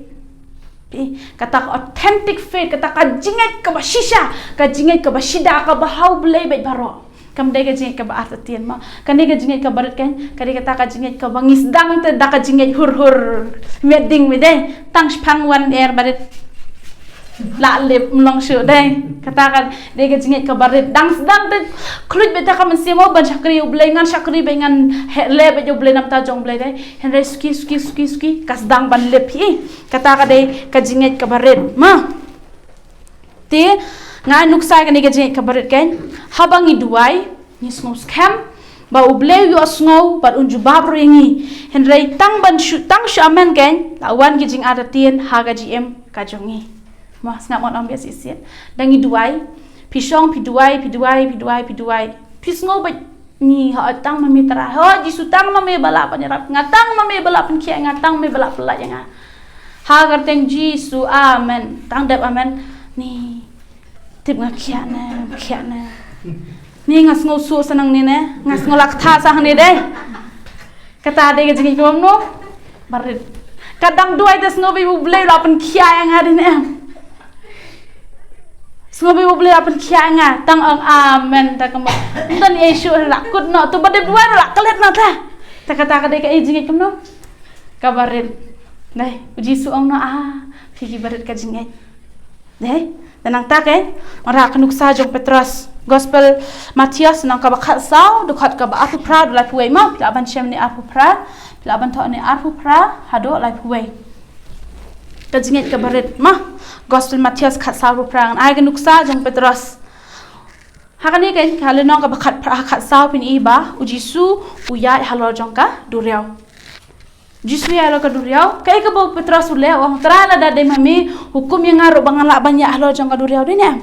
Phi, kata ka authentic faith, kata ka jingngeit kaba shisha, ka jingngeit kaba shida, kaba ha U Blei beit baroh. Kam dei ka jingngeit kaba artatien ma. Kane ka jingngeit kaba rit kan, ka dei kata ka jingngeit kaba ngi sdang te da ka jingngeit hur hur. Miet ding miet dei. Tang shipang wan er ba rit. La lip mlong shuh dei. Kata ka dei ka jingngeit kaba rit. Dang sdang te khluit beit da ka mynsiem, oh, ban shakri U Blei, ngan shakri beit, ngan heh leh beit U Blei, namta jong U Blei dei. Hynrei suki, suki, suki, suki, ka sdang ban lip hi. Kata ka dei ka jingngeit kaba rit ma. Te, nga ai nuksa ïa kane ka jingngeit kaba rit kan. Haba ngi duwai, ngi sngew skhem ba U Blei u ïohsngew bad un jubab ruh ïa ngi. Hynrei tang ban shu, tang shu amen kan, la wan ki jingartatien ha ka jingim ka jong ngi. Ma, sngap ngan ong biang shisien. Da ngi duwai, phi shong, phi duwai, phi duwai, phi duwai, phi duwai. Phi sngew ba ngi, ho, tang ma me Trai, ho Jisu, tang ma me ba lah ban ïarap nga, tang ma me ba lah pynkhiah nga, tang ma me ba lah pyllait ïa nga. Ha ka kyrteng Jisu, amen. Tang dep amen. Ni, tip nga khiah ne, khiah ne. Ni nga sngew suk sa nangne ne, nga sngew la kthah sa hangne dei. Kata dei ka jingngeit kaba mano? Barit. Ka dang duwai te sngew ba U Blei u la pynkhiah ïa nga dei ne em. Sngew ba U Blei u la pynkhiah ïa nga, tang ong amen, ta kumba. Ym don ei shuh, la kut noh, to ba dep duwai la klet noh ta. Ta kata ka dei ka jingngeit kaba mano? Kaba rit. Dei, U Jisu ong noh, ah, phi kiba rit ka jingngeit. Dei, te nangta kan, ngan rah ka nuksa jong Petros. Gospel Mathaios lynnong kaba khatsaw, dkhot kaba arphew phra, dkhot laiphew wei ma, phi lah ban shem ne arphew phra, phi lah ban thoh ne arphew phra, haduh laiphew wei. Ka jingngeit kaba rit ma, Gospel Mathaios khatsaw arphew phra, ngan ai ka nuksa jong Petros. Ha kane kan, ka lynnong kaba khatphra, khatsaw phin i ba, U Jisu, u ïaid halor jong ka duriaw. Jisu ïaid halor ka duriaw, kaei kaba u Petros u leh, u ong Trai lada dei ma me, hukum ïa nga ruh ba ngan lah ban ïaid halor jong ka duriaw dei ne em.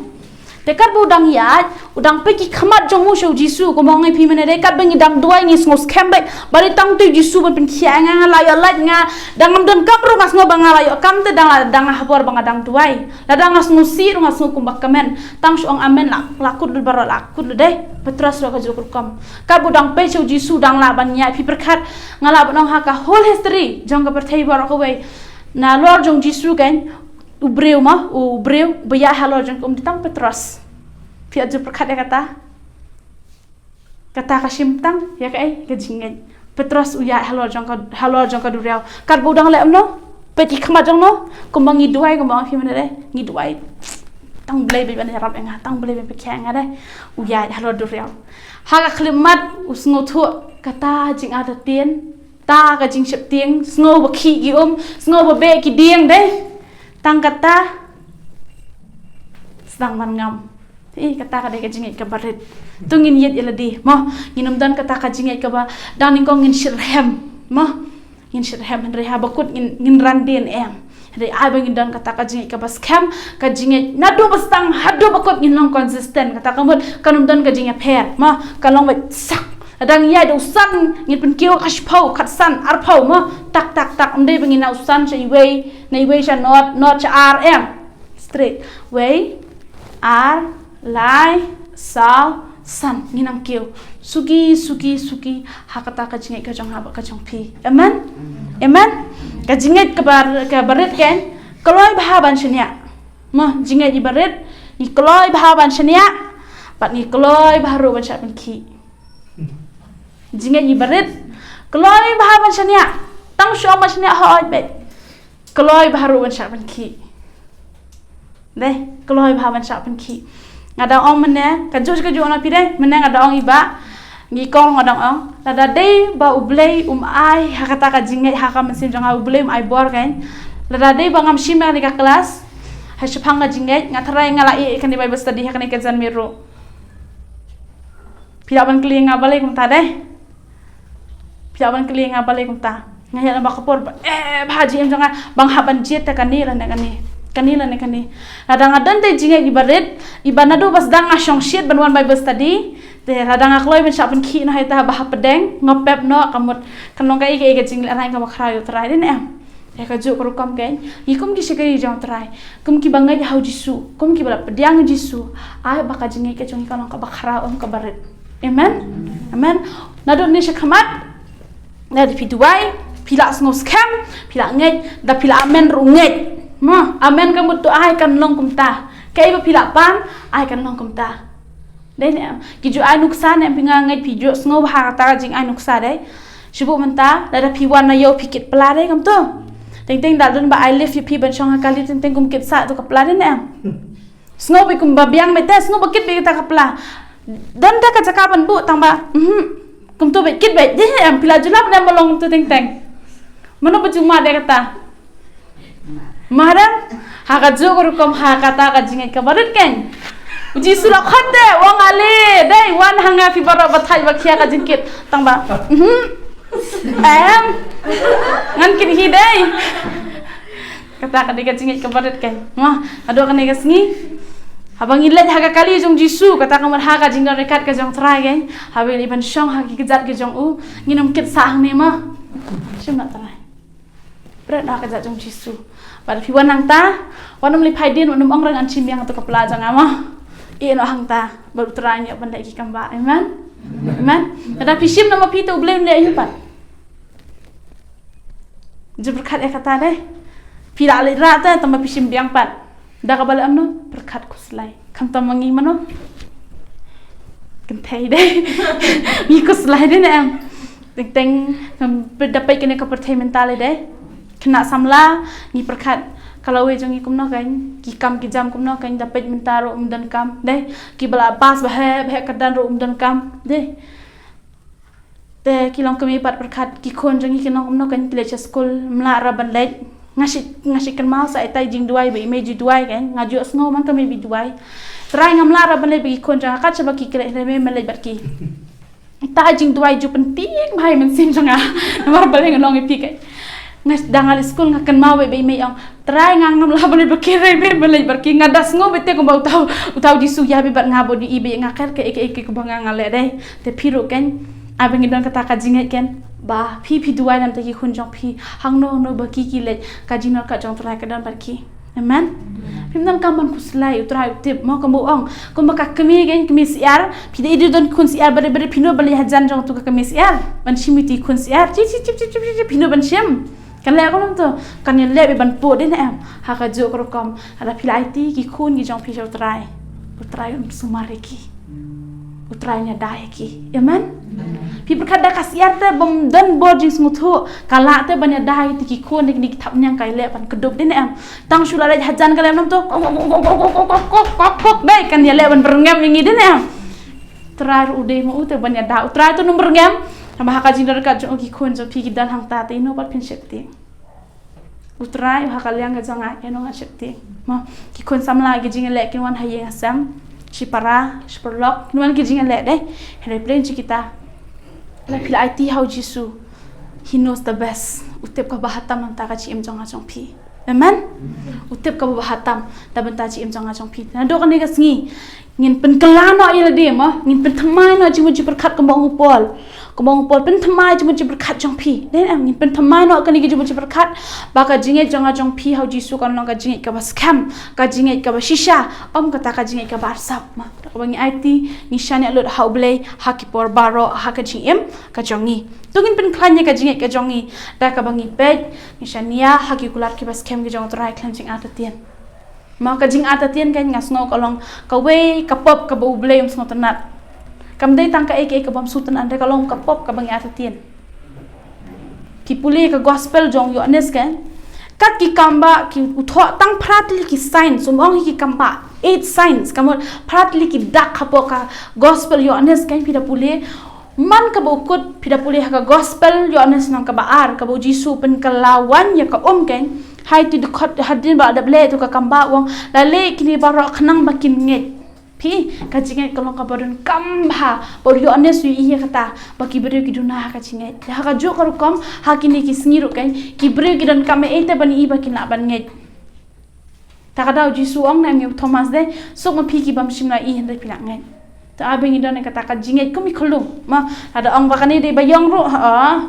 Te katba u dang ïaid, u dang peit ki khmat jong u sha u Jisu, kumba ong ïa phi mynne dei katba ngi dang duwai ngi sngew skhem beit, ba dei tang uto u Jisu ban pynkhiah ïa nga, nga lah ïoh lait nga, dang ngam don kam ruh nga sngew ba nga lah ïoh kam te dang la, dang nga habor ba nga dang duwai. Lada nga sngew sih ruh nga sngew kumba kmen, tang shu ong amen la, la kut lut baroh la kut lut dei. Petros ruh ka juh ka rukom. Katba u dang peit sha u Jisu dang lah ban ïaid phi pyrkhat, nga lah ban ong ha ka whole history jong ka pyrthei baroh kawei. Nalor jong u Jisu kan, u briew ma, u briew ba ïaid halor jong ka um dei tang Petros. Phi ïa ju pyrkhat ïa kata. Kata ka shim tang ïa kaei, ka jingngeit. Petros u ïaid halor jong ka, halor jong ka duriaw. Katba u dang leh kumno? Peit ki khmat jong no. Kumba ngi duwai, kumba ong phi mynne dei. Ngi duwai. Tang Blei beit ban ïarap ïa nga, tang Blei beit ban pynkhiah ïa nga dei. U ïaid halor duriaw. Ha ka khyllipmat u sngewthuh kata jingartatien, ta ka jingsheptieng, sngew ba khih ki um, sngew ba beh ki dieng dei. Tang kata sdang ban ngam. Ï, kata ka dei ka jingngeit kaba rit. To ngin ïit ïa lade, mo, ngin ym don kata ka jingngeit kaba dang nyngkong ngin shitrhem, mo. Ngin shitrhem hynrei haba kut ngin, ngin randien em. Hynrei ai ba ngin don kata ka jingngeit kaba skhem, ka jingngeit naduh ba sdang haduh ba kut ngin long consistent. Kata ka mut kan ym don ka jingïapher, mo, ka long ba sak. Lada ngi ïaid da u san ngin pynkiew ka shiphew, khatsan, arphew, mo. Tak, tak, tak, ym dei ba ngin na u san sha iwei, na iwei sha nod, nod sha ar em. Straight. Wei, ar, Lai, saw, san, ngi nang kiew. Suki, suki, suki, ha kata ka jingngeit ka jong nga bad ka jong phi. Amen? Amen? Ka jingngeit kaba, kaba rit kan, kloi bha ban shaniah. Mo, jingngeit iba rit, ngi kloi bha ban shaniah, bad ngi kloi bha ruh ban shah pynkhih. Jingngeit iba rit, kloi bha ban shaniah. Tang shu ong ban shaniah hooid beit. Kloi bha ruh ban shah pynkhih. Dei, kloi bha ban shah pynkhih. Nga dang ong mynne, kajuh kajuh na phi dei, mynne nga dang ong iba. Ngi kong nga dang ong. Lada dei ba U Blei um ai ha kata ka jingngeit ha ka mynsiem jong nga, U Blei um ai bor kan. Lada dei ba ngam shim ïa kane ka klas, ha shaphang ka jingngeit, nga tharai nga la ïeh ïa kane ka Bible study ha kane ka janmiet ruh. Phi lah ban kylli nga balei kumta dei. Phi lah ban kylli nga balei kumta. Nga ïa ba ka por ba, eh, bha jingim jong nga, ba nga hap ban jied te kane lane kane. Kane lane kane. Lada nga don te jingngeit iba rit, iba naduh ba sdang nga shong shit ban wan Bible study. Te lada nga kloi ban shah pynkhih noh ïa ta ba hapdeng, nga pep noh ka mut. Kan long kaei kaei ka jinglehrain kaba khraw ïa U Trai, dei ne em? Ïa kajuh ka rukom kan, ngi kum ki shakri jong U Trai, kum kiba ngeit ha U Jisu, kum kiba la pdiang U Jisu, ai ba ka jingngeit ka jong ngi kan long kaba khraw, ym kaba rit. Amen? Amen. Naduh ne sha khmat, da phi duwai, phi lah sngew skhem, phi lah ngeit, da phi lah amen ruh ngeit. Mo, amen ka mut to ai kan long kumta. Kaei ba phi lah pan, ai kan long kumta. Dei ne em? Ki ju ai nuksa ne em, phi nga ngeit phi ju sngew bha ha kata ka jingai nuksa dei. Shu buh mynta, lada phi wan na ïew phi kit pla dei kam to. Teng teng da don ba ai lift ïa phi ban shong ha kali, teng teng kum kit sah to ka pla dei ne em? Sngew beit kum ba biang beit te, sngew ba kit beit kata ka pla. Don te ka jaka ban buh tang ba, mhm. Kum to beit kit beit, dei ne em? Phi la ju lap ne em ba long to teng teng? Mano ba ju mad ïa kata? Madan, ha kajuh ka rukom ha kata ka jingngeit kaba rit kan. U Jisu la khot te, u ong ale, dei, wan ha nga phi baroh ba thait ba khia ka jingkit. Tang ba, mhm. Em. Ngan kit hi dei. Kata ka dei ka jingngeit kaba rit kan. Mo, naduh kane ka sngi. Haba ngi leit ha ka kali jong U Jisu, kata ka mut ha ka jingdon ryngkat ka jong U Trai kan. Haba ngi leit ban shong ha ki kjat ki jong u, ngin ym kit sah hangne mo. Shim na Trai. Bret na ka kjat jong U Jisu. Bad phi wan hangta, wat nym leit phai dien, wat nym ong re ngan shim biang to ka pla jong nga mo. Ïeh noh hangta, bad U Trai un ïoh ban leh ki kam bah. Amen. Amen. Lada phi shim noh ma phi te U Blei un leh aïu pat? Ju pyrkhat ïa kata dei. Phi lah leit rah te, tang ba phi shim biang pat. Da kaba leh kumno, pyrkhat khuslai. Khamtam ma ngi mano? Kynthei dei. Ngi khuslai dei ne em? Teng teng, em, da peit kane ka pyrthei mynta lei dei. Khynnah samla, ngi pyrkhat ka lawei jong ngi kumno kan, ki kam ki jam kumno kan, da peit mynta ruh ym don kam dei. Kiba la pass ba heh ba heh kyrdan ruh ym don kam dei. Te ki longkmie pat pyrkhat, ki khun jong ngi kin long kumno kan, ki leit sha skul, ym lah ra ban leit. Nga shu, nga shu kynmaw sa ita i jingduwai ba i mei ju duwai kan, nga ju sngew man ka mei ba i duwai. Trai ngam lah ra ban leit bad ki khun jong nga, kat shaba ki khleh, hynrei mei ban leit bad ki. Ita i jingduwai ju pyntieng bha ïa i mynsiem jong nga. Namar balei ngan ong ïa phi kan. Nga da nga leit skul nga kynmaw beit ba i mei ong, Trai nga ngam lah ban leit bad ki, hynrei mei ban leit bad ki. Nga da sngew beit te kumba uta u, uta u Jisu ïa beit bad nga bad u ïohi beit ïa nga, kat kaei kaei kaba nga nga leh dei. Te phi ruh kan, ai ba ngin don kata ka jingngeit kan, ba phi phi duwai na bynta ki khun jong phi, hangno hangno ba ki ki leit, ka jingdonkam jong U Trai ka don bad ki. Amen. Phim donkam ban khuslai, U Trai u tip mo, kumba u ong. Kumba ka kmie kan, kmie syiar, phi dei, dei don khun syiar, ba dei, ba dei phi nud ban leit hajan jong utu ka kmie syiar, ban shim iti khun syiar. Chip chip chip chip chip, phi nud ban shim. Kan leh kumno to, kan ïaleh beit ban pud dei ne em. Ha kajuh ka rukom, lada phi la aiti ki khun ki jong phi sha U Trai, U Trai un sumar ïa ki. U Trai un ïada ïa ki. Amen. Phi pyrkhat da ka syiar te bym don bor jingsngewthuh, ka lah te ban ïada ïa ki khun, ïa ki thapniang, ka ïaleh ban kdup dei ne em. Tang shu la leit hajan ka leh kumno to, kok kok kok kok kok kok kok kok, dei kan ïaleh ban byrngem ïa ngi dei ne em. Trai ruh u dei ma u te ban ïada, U Trai te un ym byrngem. Namar ha ka jingdon ryngkat jong u ki khun jong phi ki don hangta te ino pat phin sheptieng. U Trai u ha ka liang ka jong nga, ino ngan sheptieng. Mo, ki khun samla ki jingïaleh kin wan ha ïing ha sem, shi para, shi paralok, kin wan ki jingïaleh dei. Hynrei pyrshah ïa kita. Lada phi la aiti ha u Jisu. He knows the best. U tip kaba bha tam na bynta ka jingim jong nga jong phi. Amen. U tip kaba bha tam na bynta jingim jong nga jong phi. Naduh kane ka sngi ngin pynkylla noh ïa lade mo, ngin pynthymmai noh jingmut jingpyrkhat kumba ong u Paul. Kumba u Paul, pynthymmai jingmut jingpyrkhat jong phi. Dei ne em, ngin pynthymmai noh kane ka jingmut jingpyrkhat ba ka jingngeit jong nga jong phi ha u Jisu kan long ka jingngeit kaba skhem, ka jingngeit kaba shisha, ym kata ka jingngeit kaba arsap. Ma, kaba ngi aiti, ngi shaniah lut ha U Blei ha ki por baroh ha ka jingim ka jong ngi. To ngin pynkhlaiñ ïa ka jingngeit ka jong ngi da kaba ngi peit, ngi shaniah ha ki kular kiba skhem ki jong U Trai khlem jingartatien. Ma, ka jingartatien kan, nga sngew ka long kawei ka pop kaba U Blei um sngewtynnat. Kam dei tang kaei kaei kaba um sngewtynnat, hynrei ka long ka pop kaba ngi artatien. Ki pule ka gospel jong u Ïoannis kan, kat ki kambah ki u thoh tang phra tylli ki signs, um ong hi ki kambah, eight signs, ka mut phra tylli ki dak hapoh ka gospel Ïoannis kan, phi da pule, man kaba u kut, phi da pule ha ka gospel Ïoannis lynnong kaba ar, kaba u Jisu u pynkylla waiñ ïa ka um kan, ha ïa ki dkhot hadien ba la dep leh, to ka kambah u ong, la leh kine baroh khnang ba kin ngeit. Phi, ka jingngeit ka long kaba donkam bha, ba u Ïoannis u ïohi ïa kata, ba ki briew ki duna ha ka jingngeit. Ha kajuh ka rukom, ha kine ki sngi ruh kan, ki briew ki donkam eiei te ban ïohi ba kin lah ban ngeit. Ta ka daw u Jisu u ong na ïa u Thomas de, suk ma phi ki bym shym la ïohi hynrei phi la ngeit. To, haba ngi don ïa kata ka jingngeit kum i khyllung. Ma, lada ong ba kane dei ba ïong ruh, ha.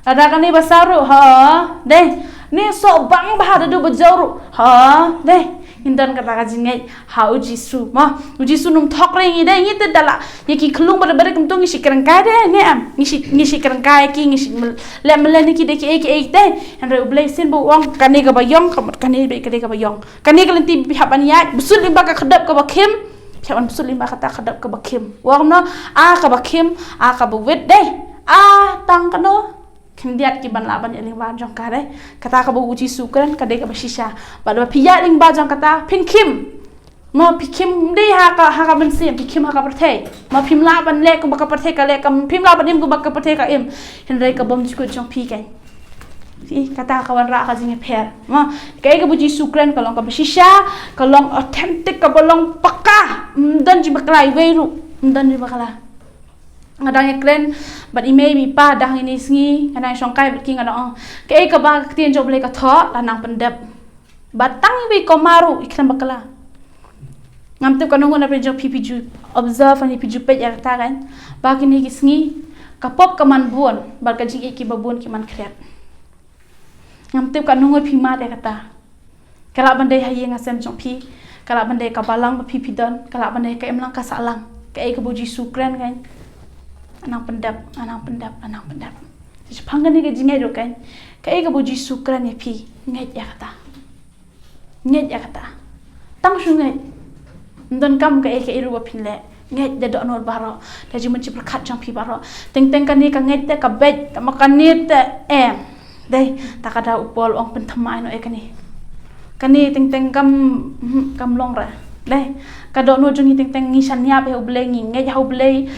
Lada kane ba saw ruh, ha. Dei, ne soh bang bha da duh ba jaw ruh, ha. Dei, ngin don kata ka jingngeit ha u Jisu. Ma, u Jisu um thok re ïa ngi, dei, ngi te da la ïa ki khyllung ba rit ba rit kumto ngi shu kren kai de, ne em. Ngi shu, ngi shu kren kai ki, ngi shu mel-, leh mel ne ki de kiei kiei, dei. Hynrei U Blei shisien ba u ong kane kaba ïong, ka mut kane ba, kane kaba ïong. Kane ka lynti ba phi hap ban ïaid, bsut lyngba ka khyrdop kaba khim. Phi hap ban bsut lyngba kata ka khyrdop kaba khim. U ong kumno, a kaba khim, a kaba wit, dei. A tang kano, khyndiat ki ban lah ban ïaid lyngba jong ka, dei. Kata kaba u Jisu u kren, ka dei kaba shisha. Bad ba phi ïaid lyngba jong kata, phin khim. Ma, phi khim ym dei ha ka, ha ka mynsiem, phi khim ha ka pyrthei. Ma, phim lah ban leh kumba ka pyrthei ka leh, kam, phim lah ban im kumba ka pyrthei ka im. Hynrei ka bymjukut jong phi kan, phi, kata ka wanrah ka jingïapher. Ma, kaei kaba u Jisu u kren ka long kaba shisha, ka long authentic, kaba long pakka. Ym don jingbakla iwei ruh, ym don jingbakla. Nga dang ïakren bad i mei bad i pa ha kine ki sngi, nga dang shongkai bad ki, nga dang ong, kaei kaba ka ktien jong U Blei ka thoh, la nang pyndep. Bad tang iwei i comma ruh i khlem bakla. Ngam tip katno ngut na pdeng jong phi phi ju observe ne phi ju peit ïa kata kan, ba kine ki sngi ka pop ka man bun, bad ka jingïeit kiba bun ki man khriat. Ngam tip katno ngut phi mad ïa kata. Ka lah ban dei ha ïing ha sem jong phi, ka lah ban dei ka balang ba phi phi don, ka lah ban dei ka imlang ka sahlang. Kaei kaba u Jisu u kren kan, nang pyndep, nang pyndep, nang pyndep. Shaphang kane ka jingngeit ruh kan, kaei kaba u Jisu u kren ïa phi, ngeit ïa kata. Ngeit ïa kata. Tang shu ngeit. Ym donkam kaei kaei ruh ba phin leh. Ngeit da dohnud baroh, da jingmut jingpyrkhat jong phi baroh. Teng teng kane ka ngeit te ka beit, tangba kane te em. Dei, ta ka daw u Paul u ong pynthymmai noh ïa kane. Kane teng teng kam, hmm, kam long re. Dei, ka dohnud jong ngi teng teng ngi shaniah ïa U Blei, ngi ngeit ha U Blei,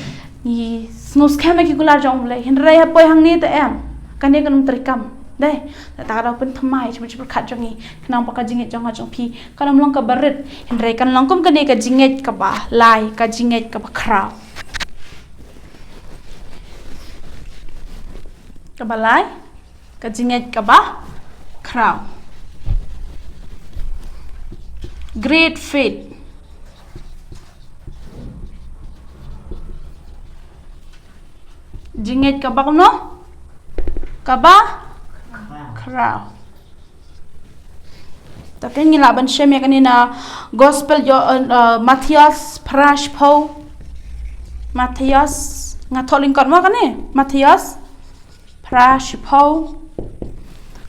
ngi sngewskhem ïa ki kular jong U Blei. Hynrei ha poi hangne te em. Kane kam trei kam. Dei, ta ka daw pynthymmai jingmut jingpyrkhat jong ngi. Khnang ba ka jingngeit jong nga jong phi kan ym long kaba rit, hynrei kan long kum kane ka jingngeit kaba lai, ka jingngeit kaba khraw. Kaba lai, ka jingngeit kaba khraw. Great faith. Jingngeit kaba kumno? Kaba khraw. Ta te ngi lah ban shem ïa kane na gospel ïa, uh, uh, Mathaios phra shiphew. Mathaios, nga thoh lyngkot mo kane. Mathaios phra shiphew.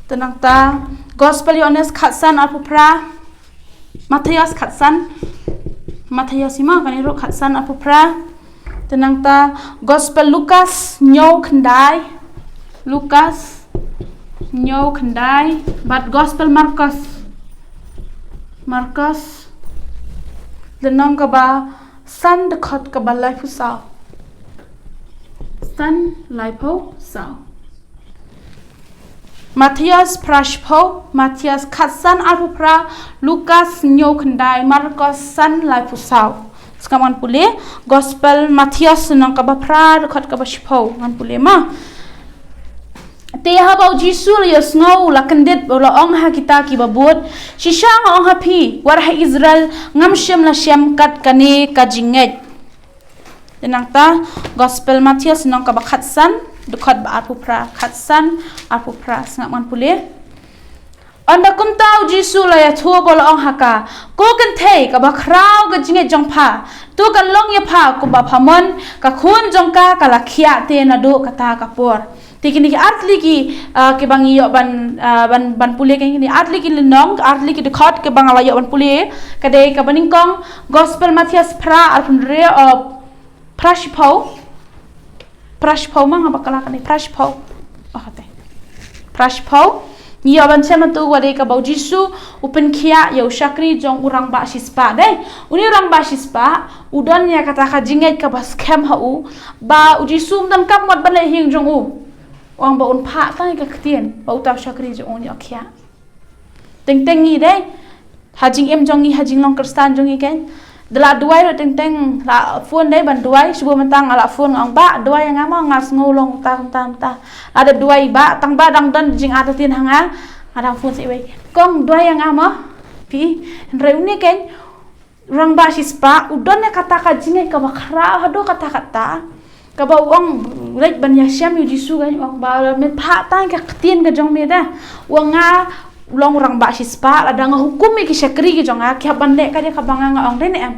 Te nangta gospel Ïoannis khatsan arphew phra. Mathaios khatsan. Mathaios i ma kane ruh khatsan arphew phra. Te nangta gospel Lukas hynñiew khyndai. Lukas hynñiew khyndai. Bad gospel Markos. Markos lynnong kaba san dkhot kaba laiphew saw. San laiphew saw. Mathaios phra shiphew, Mathaios khatsan arphew phra, Lukas hynñiew khyndai, Markos san laiphew saw. Skam ngan pule, gospel Mathaios lynnong kaba phra dkhot kaba shiphew, ngan pule ma. Te haba u Jisu u la ïohsngew, u la kyndit, u la ong ha kita kiba bud, shisha nga ong ha phi, wat ha Israel ngam shym la shem kat kane ka jingngeit. Nangta Gospel Mathaios lynnong kaba khatsan, dkhot ba arphew phra, khatsan, arphew phra, sngap ngan pule. Ynda kumta u Jisu u la ïathuh bad u la ong ha ka, ko kynthei kaba khraw ka jingngeit jong pha, to kan long ïa pha kumba pha mon, ka khun jong ka ka la khiah te naduh kata ka por. Te kine ki artylli ki, ah, kiba ngi ïoh ban, ah, ban, ban pule, kine artylli ki lynnong, artylli ki dkhot kiba nga la ïoh ban pule, ka dei kaba nyngkong, Gospel Mathaios phra, arphew hynriew, ah, phra shiphew, phra shiphew, ma nga bakla kane, phra shiphew. Oh, te. Phra shiphew. Ngi ïoh ban shem hangto ba dei kaba u Jisu u pynkhiah ïa u shakri jong u rangbah shispah, dei. Une u rangbah shispah u don ïa kata ka jingngeit kaba skhem ha u, ba u Jisu um donkam wat ban leit ha ïing jong u. U ong ba un phah tang ïa ka ktien ba uta u shakri jong u un ïoh khiah. Teng teng ngi, dei, ha jingim jong ngi, ha jinglong Khristan jong ngi, keiñ, da la duwai ruh teng teng, la phone, dei, ban duwai, shu mynta nga la phone, nga ong, Bah, duwai ïa nga mo, nga sngew long kumta kumta kumta. La dep duwai, Bah, tang ba dang don jingartatien ha nga, nga dang phone sa iwei, Kong, duwai ïa nga mo. Phi, hynrei une, keiñ, rangbah shispah u don ïa kata ka jingngeit kaba khraw haduh katta katta, kaba u ong, leit ban ïashem ïa u Jisu, keiñ, u ong ba men phah tang ïa ka ktien ka jong me, da. U ong, nga long rangbah shispah, lada nga hukum ïa ki shakri ki jong nga, ki hap ban leh kaei kaba nga, nga ong, dei ne em?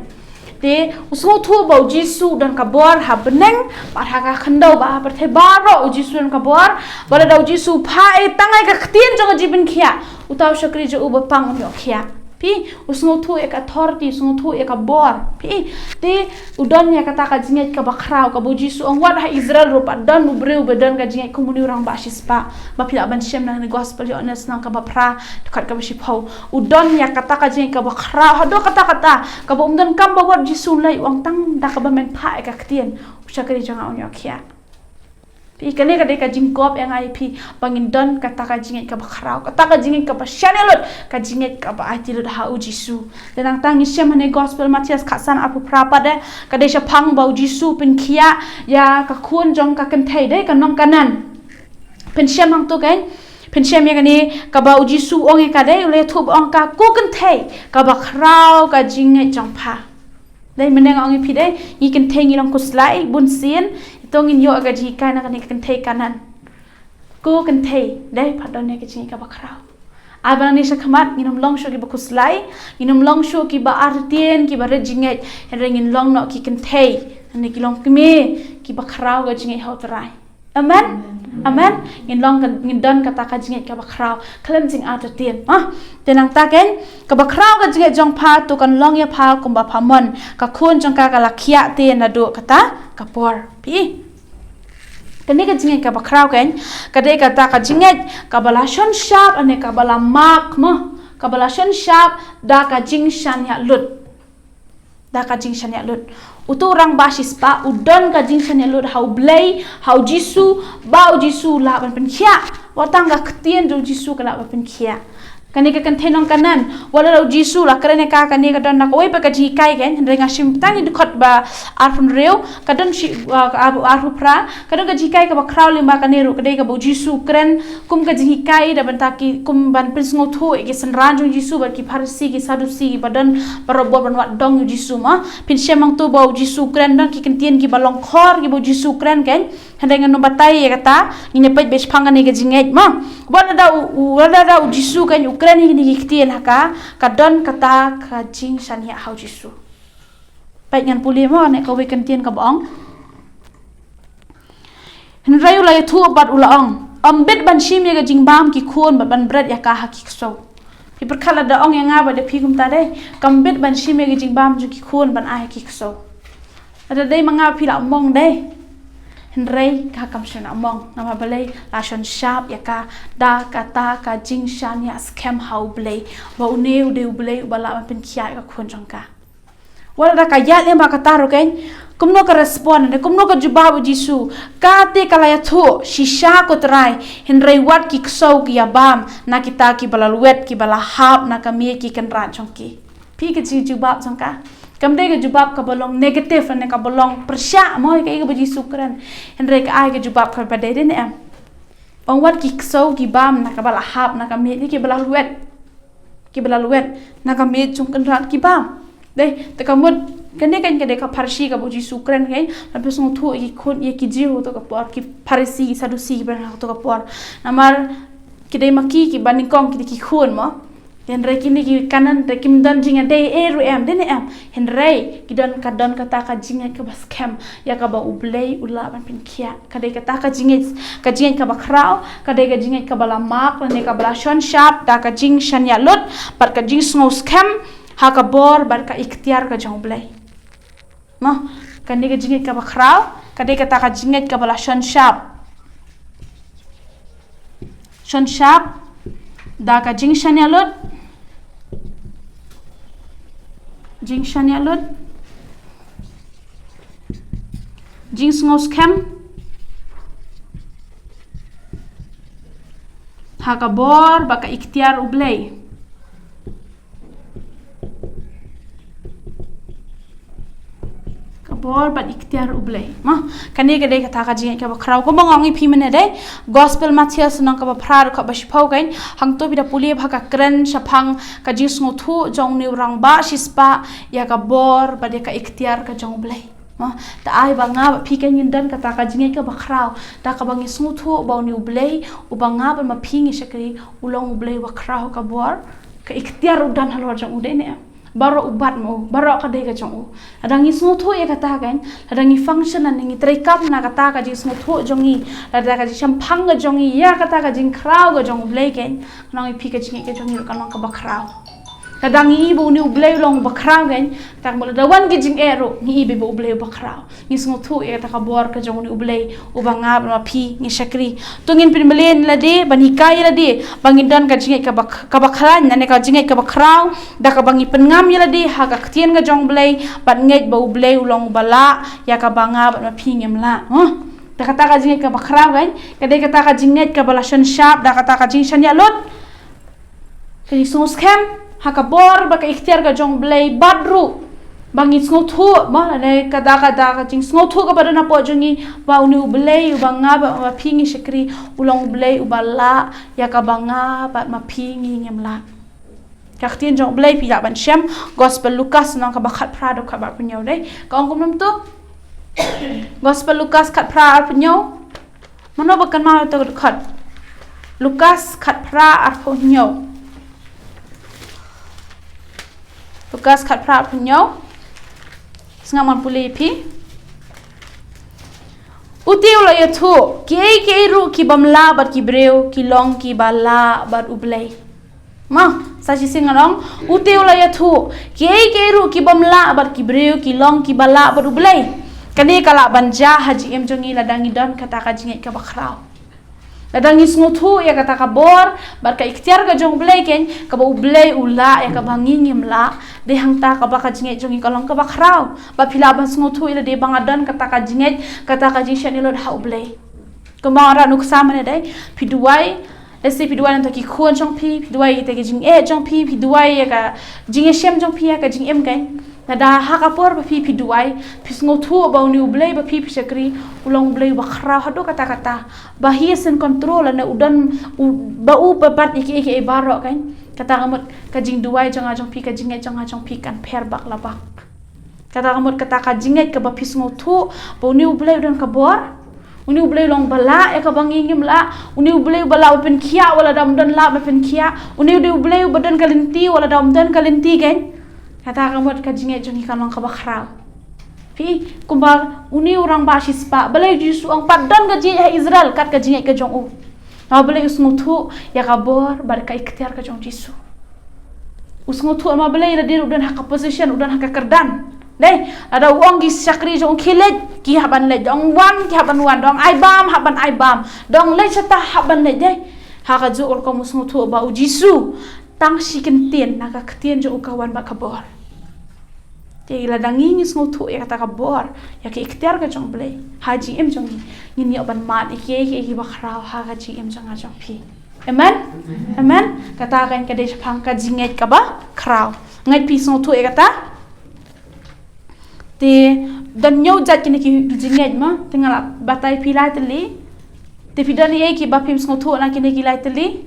Te u sngewthuh ba u Jisu u don ka bor ha bneng bad ha ka khyndew, ba ha pyrthei baroh u Jisu u don ka bor, ba lada u Jisu u phah ei tang ei ka ktien jong ka jingpynkhiah, uta u shakri jong u ba pang un ïoh khiah. Phi, u sngewthuh ïa ka authority, u sngewthuh ïa ka bor. Phi, te u don ïa kata ka jingngeit kaba khraw, kaba u Jisu u ong, wat ha Israel ruh pat don u briew ba don ka jingngeit kum une u rangbah shispah. Ba phi lah ban shem na kane Gospel Ïoannis lynnong kaba phra, dkhot kaba shiphew. U don ïa kata ka jingngeit kaba khraw haduh katta katta, kaba um donkam ba wat u Jisu un leit, u ong, tang da kaba men phah ïa ka ktien, u shakri jong nga un ïoh khiah. Phi, kane ka dei ka jingkup ïa nga ïa phi, ba ngin don kata ka jingngeit kaba khraw, kata ka jingngeit kaba shaniah lut, ka jingngeit kaba aiti lut ha u Jisu. Te nangta ngi shem ha kane Gospel Mathaios khatsan, arphew phra pat, eh, ka dei shaphang ba u Jisu u pynkhiah ïa ka khun jong ka kynthei, dei, ka nong Kanaan. Pynshem hangto, keiñ, pynshem ïa kane, kaba u Jisu u ong ïa ka, dei, u la ïathuh ba ong, ka, ko kynthei kaba khraw ka jingngeit jong pha. Dei, mynne nga ong ïa phi, dei, ngi kynthei ngi long khuslai bunsien. To ngin ïoh ka jinghikai na kane ka kynthei Kanaan. Ko kynthei, dei, pha don ïa ka jingngeit kaba khraw. Ai ba nangne shakhmat ngin ym long shuh kiba khuslai, ngin ym long shuh kiba artatien, kiba rit jingngeit, hynrei ngin long noh ki kynthei, nangne ki longkmie kiba khraw ka jingngeit ha u Trai. Amen. Amen. Ngin long ka, ngin don kata ka jingngeit kaba khraw khlem jingartatien. Ah, te nangta, keiñ, kaba khraw ka jingngeit jong pha, to kan long ïa pha kumba pha mon, ka khun jong ka ka la khiah te naduh kata ka por. Phi, kane ka jingngeit kaba khraw, keiñ, ka dei kata ka jingngeit kaba la shon shap, ane kaba la mark mo, kaba la shon shap da ka jingshaniah lut. Da ka jingshaniah lut. Uto u rangbah shispah u don ka jingshaniah lut ha u Blei, ha u Jisu, ba u Jisu u lah ban pynkhiah. Wat tang ka ktien jong u Jisu ka lah ban pynkhiah. Kane ka kynthei nong Kanaan, wat la u Jisu u la kren ïa ka, kane ka don na kawei pat ka jinghikai, keiñ, hynrei nga shim tang ïa dkhot ba arphew hynriew, ka don shi, ah, ka arphew, arphew phra, ka don ka jinghikai kaba khraw lyngba kane ruh, ka dei kaba u Jisu u kren kum ka jinghikai da bynta ki, kum ban pynsngewthuh ïa ki synran jong u Jisu bad ki Pharisi, ki Sadusi, kiba don baroh bor ban wad dong ïa u Jisu mo. Phin shem hangto ba u Jisu u kren, don ki kyntien kiba long khor kiba u Jisu u kren, keiñ. Hynrei ngan ym batai ïa kata, ngin ïa peit beit shaphang kane ka jingngeit mo. Wat lada u, u, wat lada u Jisu, keiñ, u kren ïa kine ki ktien ha ka, ka don kata ka jingshaniah ha u Jisu. Peit ngan pule mo, ne kawei ka kyntien kaba ong. Hynrei u la ïathuh bad u la ong, ym bit ban shim ïa ka jingbam ki khun bad ban bret ïa ka ha ki ksew. Phi pyrkhat lada ong ïa nga bad ïa phi kumta, dei, kam bit ban shim ïa ka jingbam jong ki khun ban ai ha ki ksew. Lada dei ma nga phi la mong, dei. Hynrei ka kam shym la mong, namar balei, la shon shap ïa ka da kata ka jingshaniah skhem ha u Blei, ba une u dei u Blei uba lah ban pynkhiah ïa ka khun jong ka. Wat lada ka ïaid lyngba kata ruh, keiñ, kumno ka respond, ne kumno ka jubab u Jisu? Ka te ka la ïathuh shisha, ko Trai, hynrei wat ki ksew ki ïabam na kita kiba la lwet, kiba la hap na ka miej ki kynrad jong ki. Phi, ka jingjubab jong ka kam dei ka jubab kaba long negative, ne kaba long pyrshah mo ïa kaei kaba u Jisu u kren. Hynrei ka ai ka jubab kaba dei, dei ne em? Ong wat ki ksew ki bam na kaba la hap na ka miej, kiba la lwet, kiba la lwet na ka miej jong kynrad ki bam. Dei, te ka mut Kane kan ka dei ka pharshi kaba u Jisu u kren kan, ban pynsngewthuh ïa ki khun, ïa ki Jiw ha kato ka por, ki Pharisi, ki Sadusi, kiba don ha kato ka por. Namar ki dei ma ki, kiba nyngkong ki dei ki khun mo. Hynrei kine ki Kanaan, hynrei kim don jingïadei ei ruh em, dei ne em. Hynrei ki don, ka don kata ka jingngeit kaba skhem ïa kaba U Blei u lah ban pynkhiah. Ka dei kata ka jingngeit, ka jingngeit kaba khraw, ka dei ka jingngeit kaba la map, lane kaba la shon shap da ka jingshaniah lut bad ka jingsngewskhem ha ka bor bad ka iktiar ka jong U Blei. Mo, kane ka jingngeit kaba khraw ka dei kata ka jingngeit kaba la shon shap. Shon shap da ka jingshaniah lut. Jingshaniah lut. Jingsngewskhem ha ka bor bad ka iktiar U Blei. Ka bor bad iktiar U Blei. Mo, kane ka dei kata ka jingngeit kaba khraw. Kumba nga ong ïa phi mynne dei, Gospel Mathaios lynnong kaba phra dkhot ba shiphew kan, hangto phi da pule ba ha ka kren shaphang ka jingsngewthuh jong une u rangbah shispah ïa ka bor bad ïa ka iktiar ka jong U Blei. Mo, te ai ba nga bad phi kan ngin don kata ka jingngeit kaba khraw da kaba ngi sngewthuh ba une U Blei uba nga bad ma phi ngi shakri u long U Blei uba khraw ha ka bor, ka iktiar u don halor jong u, dei ne em. Baroh u bat ma u, baroh ka dei ka jong u. Lada ngi sngewthuh ïa kata kan, lada ngi function lane ngi treikam na kata ka jingsngewthuh jong ngi, lada ka jingshemphang ka jong ngi ïa kata ka jingkhraw ka jong U Blei kan, nga ong ïa phi ka jingngeit ka jong ngi ruh kan long kaba khraw. Lada ngi i ba une U Blei u long uba khraw kan, kata ka mut lada wan ki jingeh ruh ngi i ba U Blei uba khraw. Ngi sngewthuh ïa kata ka bor ka jong une U Blei uba nga bad ma phi ngi shakri. To ngin pynmlien ïa lade, ban hikai ïa lade ba ngin don ka jingngeit kaba, kaba khlaiñ, lane ka jingngeit kaba khraw, da kaba ngi pynngam ïa lade ha ka ktien ka jong U Blei, bad ngeit ba U Blei u long uba lah ïa kaba nga bad ma phi ngim lah. Huh? Da kata ka jingngeit kaba khraw kan, ka dei kata ka jingngeit kaba la shon shap da kata ka jingshaniah lut. Ka jingsngewskhem ha ka bor bad ka iktiar ka jong U Blei bad ruh ba ngi sngewthuh, mo, lane kata, kata ka jingsngewthuh kaba don hapoh jong ngi ba une U Blei uba nga bad ma phi ngi shakri u long U Blei uba lah ïa kaba nga bad ma phi ngi ngim lah. Ka ktien jong U Blei phi lah ban shem Gospel Lukas lynnong kaba khatphra dkhot ba arphew hynñiew dei. Ka ong kumno to? Gospel Lukas khatphra arphew hynñiew. Mano ba kynmaw ïa to ka dkhot? Lukas khatphra arphew hynñiew. Lukas khatphra arphew hynñiew. Sngap ngan pule ïa phi. Ute u la ïathuh, kiei kiei ruh ki bym lah bad ki briew ki long kiba lah bad U Blei. Mo, sa shisien ngan ong, ute u la ïathuh, kiei kiei ruh ki bym lah bad ki briew ki long kiba lah bad U Blei. Kane ka lah ban jia ha jingim jong ngi lada ngi don kata ka jingngeit kaba khraw. Lada ngi sngewthuh ïa kata ka bor bad ka iktiar ka jong U Blei kan, kaba U Blei u lah ïa kaba ngi ngim lah, dei hangta kaba ka jingngeit jong ngi ka long kaba khraw. Ba phi lah ban sngewthuh ïa lade ba nga don kata ka jingngeit, kata ka jingshaniah lut ha U Blei. Kumba nga ong nuksa mynne dei, phi duwai, let's say phi duwai na bynta ki khun jong phi, phi duwai ïa kita ki jingeh jong phi, phi duwai ïa ka jingïashem jong phi ha ka jingim kan. Lada ha ka por ba phi, phi duwai, phi sngewthuh ba une U Blei ba phi, phi shakri u long U Blei uba khraw haduh katta katta, ba he is in control, lane u don, u, ba u ba bat ïa kiei kiei baroh kan. Kata ka mut ka jingduwai jong nga jong phi, ka jingngeit jong nga jong phi kan pher bak la bak. Kata ka mut kata ka jingngeit kaba phi sngewthuh ba une U Blei u don ka bor, une U Blei u long uba lah ïa kaba ngi ngim lah, une U Blei uba lah ban pynkhiah wat lada ym don lad ban pynkhiah, une U Blei uba don ka lynti wat lada ym don ka lynti kan. Kata ka mut ka jingngeit jong ngi kan long kaba khraw. Phi, kumba une u rangbah shispah, balei u Jisu u ong pat don ka jingngeit ha Israel kat ka jingngeit ka jong u? Namar balei? U sngewthuh ïa ka bor bad ka iktiar ka jong u Jisu. U sngewthuh, namar balei? Lada u don ha ka position, u don ha ka kyrdan. Dei, lada u ong ki shakri jong u khie leit, ki hap ban leit, da ong wan, ki hap ban wan, da ong ai bam, hap ban ai bam, da ong leit shata, hap ban leit, dei. Ha kajuh ka rukom u sngewthuh ba u Jisu tang shi kyntien na ka ktien jong u ka wan bad ka bor. Te lada ngi, ngi sngewthuh ïa kata ka bor, ïa ka iktiar ka jong U Blei ha jingim jong ngi, ngin ïoh ban mad ïa kiei kiei kiba khraw ha ka jingim jong nga jong phi. Amen? Amen? Kata kan ka dei shaphang ka jingngeit kaba khraw. Ngeit phi sngewthuh ïa kata? Te don hynñiew jait kine ki jingngeit mo, te nga la batai phi lai tylli. Te phi don ei ei kiba phim sngewthuh na kine ki lai tylli?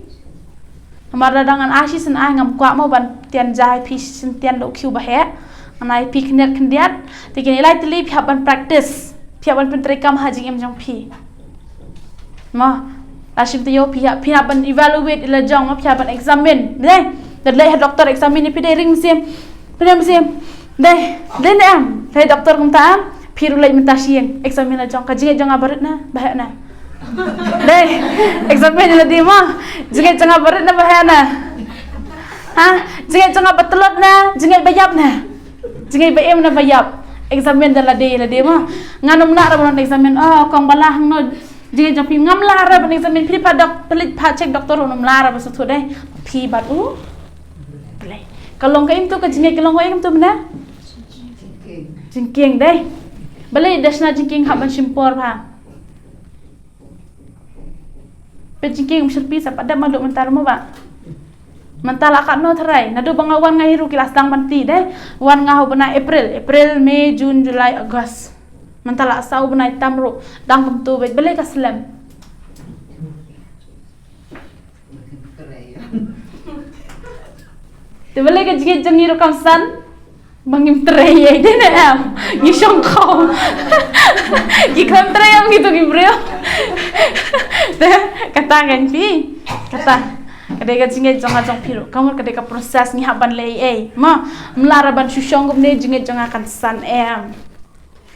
Namar lada ngan ai shisien ai, ngam kwah mo ban tian jai phi shisien, tian da u khiew ba heh. Nai phi khyndiat khyndiat, te kine lai tylli phi hap ban practice. Phi hap ban pyntreikam ha jingim jong phi. Mo, la shim taïew phi hap, phi hap ban evaluate ïa la jong, mo, phi hap ban examine. Dei, da leit ha doktor examine ïa phi, dei ring mynsiem. Phi ring mynsiem. Dei, dei ne em. Leit ha doktor kumta em. Phi ruh leit mynta sha ïing, examine la jong, ka jingngeit jong nga ba rit ne ba heh ne. Dei, examine ïa lade mo. Jingngeit jong nga ba rit ne ba heh ne. Ha? Jingngeit jong nga ba tlot ne, jingngeit ba ïap ne. Jingngeit ba im ne ba ïap. Examine da lade ïa lade mo. Ngan ym lah ruh ban examine. Oh, kong ba la hangno jingngeit jong phi, ngam lah ruh ban examine. Phi phah dok, phi leit phah check doktor ruh ngam lah ruh ban sngewthuh, dei. Phi bad u Blei. Ka long ka im tu ka jingngeit, ka long ka im tu mynne. Jingkieng, dei. Balei da shna jingkieng hap ban shim por bha? Peit jingkieng, ym shyrpi sa pat dep, ma duk mynta ruh mo ba. Mynta la katno tharai, naduh ba nga wan nga hi ruh ki la sdang ban ti, dei. Wan nga ha u bnai April, April, May, June, July, August. Mynta la saw bnai tam ruh dang kumtu beit, balei ka slem? Te balei ka jingngeit jong ngi ruh kam san? Ba ngim trei ïa, dei ne em? Ngi shong khom. Ngi khlem trei em ngi tu ki briew. Te kata kan phi. Kata. Ka dei ka jingngeit jong nga jong phi ruh. Ka mut ka dei ka process ngi hap ban leh ei ei. Mo, ym lah ruh ban shu shong kumne jingngeit jong nga kan san em.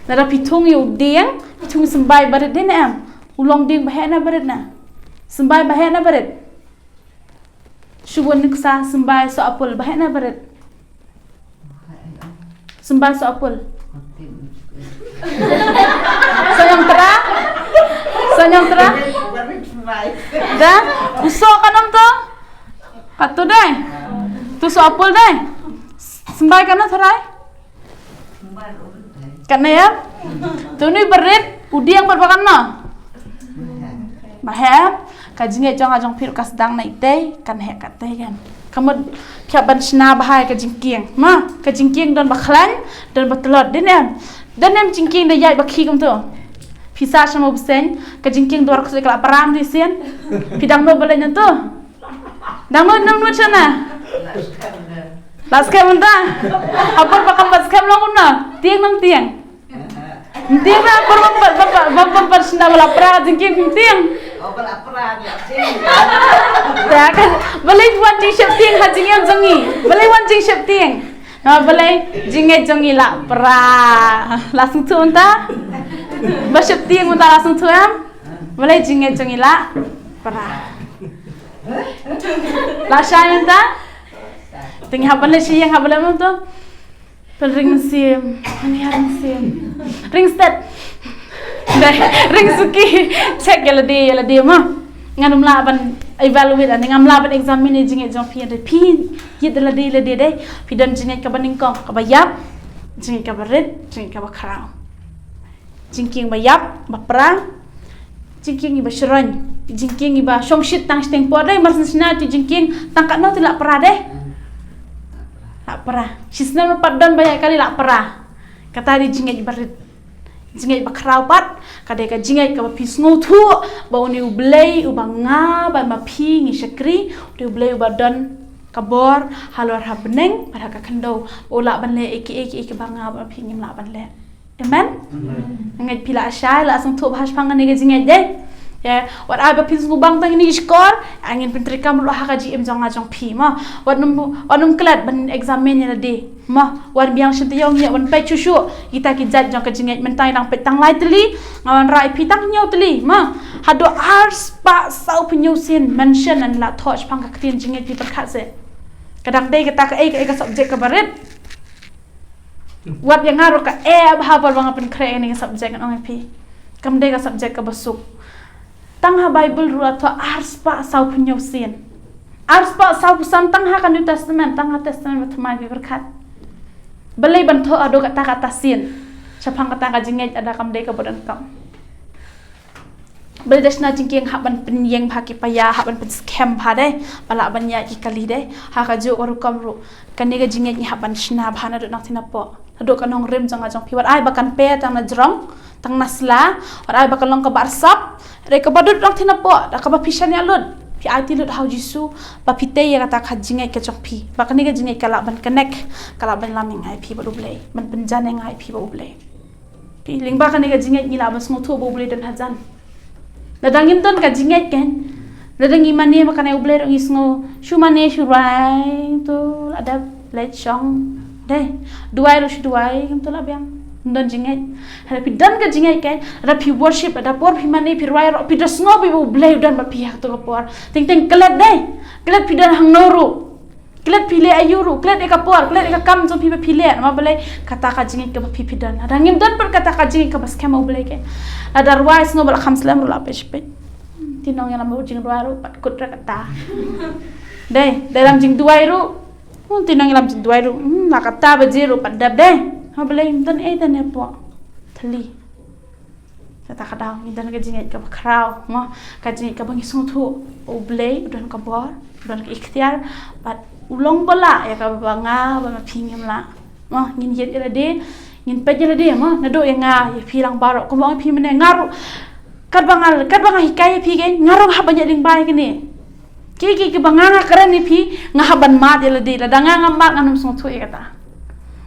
Lada phi thung ïa u dieng, phi thung symbai ba rit, dei ne em? U long dieng ba heh ne ba rit ne? Symbai ba heh ne ba rit? Shu bun nuksa symbai soh apple ba heh ne ba rit? Symbai soh apple. Soh ñiangtra? Soh ñiangtra? Da? U soh kan ym to? Katto dei? To soh apple dei? Symbai katno tharai? Katne em? To une ba rit, u dieng bad ba katno? Ba heh. Ka jingngeit jong nga jong phi ruh ka sdang na itei, kan heh katei kan. Ka mut phi hap ban shna bha ïa ka jingkieng. Ma, ka jingkieng don ba khlaiñ, don ba tlot, dei ne em? Don ne em jingkieng da ïaid ba khih kumto? Phi sah sha ma u bseiñ, ka jingkieng dwar ksuid ka la prang di sien. Phi dang noh ba leit na to. Dang mut, dang mut shana. La skhem mynta. Ha por ba kam pat skhem long kumno? Tieng nang tieng. Tieng na por ba, ba, ba, ba, ba, ba shna ba la pra jingkieng tieng. Ta kan, balei wan jingsheptieng ha jingim jong ngi? Balei wan jingsheptieng? Ha, balei jingngeit jong ngi la pra? La sngewthuh mynta? Ba sheptieng mynta la sngewthuh em? Balei jingngeit jong ngi la pra? La shai mynta? Te ngi hap ban leit sha ïing, hap ban leit mynta. Pynring mynsiem, pynhiar mynsiem. Ring stet. Dei, ring suki. Check ïa lade, ïa lade ma. Ngan ym lah ban evaluate, ani ngam lah ban examine jingngeit jong phi, dei phi ïit da lade, lade dei. Phi don jingngeit kaba nyngkong, kaba ïap, jingngeit kaba rit, jingngeit kaba khraw. Jingkieng ba ïap, ba pra. Jingkieng iba shroiñ. Jingkieng iba shongshit tang shiteng por dei, mar shisha te jingkieng tang katno te la pra dei. La pra. Shisnem pat don ba ïa kali la pra. Kata dei jingngeit ba rit. Jingngeit ba khraw pat, ka dei ka jingngeit kaba phi sngewthuh ba une U Blei uba nga bad ma phi ngi shakri, une U Blei uba don ka bor halor ha bneng bad ha ka khyndew, u lah ban leh ei ki ei ki ei kiba nga bad ma phi ngim lah ban leh. Amen? Amen. Nga ngeit phi la shai, la sngewthuh bha shaphang kane ka jingngeit dei. Ïa, wat ai ba phin sngewbang tang ïa kine ki shkor, ngin pyntreikam ruh ha ka jingim jong nga jong phi mo. Wat nym, wat nym klet ban examine ïa lade mo. Wat biang shen taïew, ngi ïa wan peit shuh shuh kita ki jait jong ka jingngeit, mynta ngi dang peit tang lai tylli, nga wanrah ïa phi tang hynñiew tylli mo. Haduh arspah sawphew hynñiew sien mention, ngan la thoh shaphang ka ktien jingngeit, phi pyrkhat seh. Ka dang dei kata kaei kaei ka subject kaba rit. Wat ïa nga ruh ka eh bha por ba nga pynkhreh ïa kane ka subject, ngan ong ïa phi. Kam dei ka subject kaba suk. Tang ha Bible ruh la thoh arspah sawphew hynñiew sien. Arspah sawphew san tang ha ka New Testament, tang ha Testament ba thymmai phi pyrkhat. Balei ban thoh haduh kata kata sien shaphang kata ka jingngeit, lada kam dei kaba donkam? Balei da shna jingkieng? Hap ban pynïeng bha ki paia, hap ban pynskhem bha dei, ba lah ban ïaid ki kali dei. Ha kajuh ka rukom ruh, kane ka jingngeit ngi hap ban shna bha naduh nangtei napoh. Naduh ka nongrim jong nga jong phi, wat ai ba kan pher tang na jrong, tang na sla, wat ai ba kan long kaba arsap. Hynrei kaba dud nangtei napoh, da kaba phi shaniah lut, Phi aiti lut ha u Jisu, ba phi tei ïa kata ka jingngeit ka jong phi. Ba kane ka jingngeit ka lah ban connect, ka lah ban lam ïa nga ïa phi bad U Blei, ban pynjan ïa nga ïa phi bad U Blei. Phi, lyngba kane ka jingngeit ngi lah ban sngewthuh ba U Blei don hajan. Lada ngim don ka jingngeit kan, lada ngi mane ma kane U Blei ruh ngi sngew, shu mane shu rwai, to la dep leit shong. Dei, duwai ruh shu duwai, kam to la biang. Ngim don jingngeit. Lada phi don ka jingngeit kan, lada phi worship, lada por phi mane phi rwai ruh, phi da sngew ba U Blei u don bad phi ha kato ka por. Teng teng klet dei. Klet phi don hangno ruh. Klet phi leh aïu ruh, klet ïa ka por, klet ïa ka kam jong phi ba phi leh, namar balei kata ka jingngeit kaba phi phi don. Lada ngim don pat kata ka jingngeit kaba skhem ha U Blei kan. Lada rwai sngew ba la kham slem ruh la peit peit. Te nong ïalam ba u jingrwai ruh pat kut re kata. Dei, dei lam jingduwai ruh. Hmm, te nong ïalam jingduwai ruh. Hmm, la kata baje ruh pat dep dei. Ha U Blei ngim don ei don ei pok. Thli. Kata ka daw ngi don ka jingngeit kaba khraw, mo, ka jingngeit kaba ngi sngewthuh U Blei u don ka bor, u don ka iktiar, bad u long ba lah ïa kaba nga bad ma phi ngim lah. Mo, ngin ïeit ïa lade, ngin peit ïa lade, mo, naduh ïa nga ïa phi lang baroh, kumba ong phi mynne nga ruh, katba nga, katba nga hikai ïa phi kein, nga ruh nga hap ban ïaid lyngba ïa kine. Ki, ki, kiba nga nga kren ïa phi, nga hap ban mad ïa lade, lada nga ngam mad ngan ym sngewthuh ïa kata.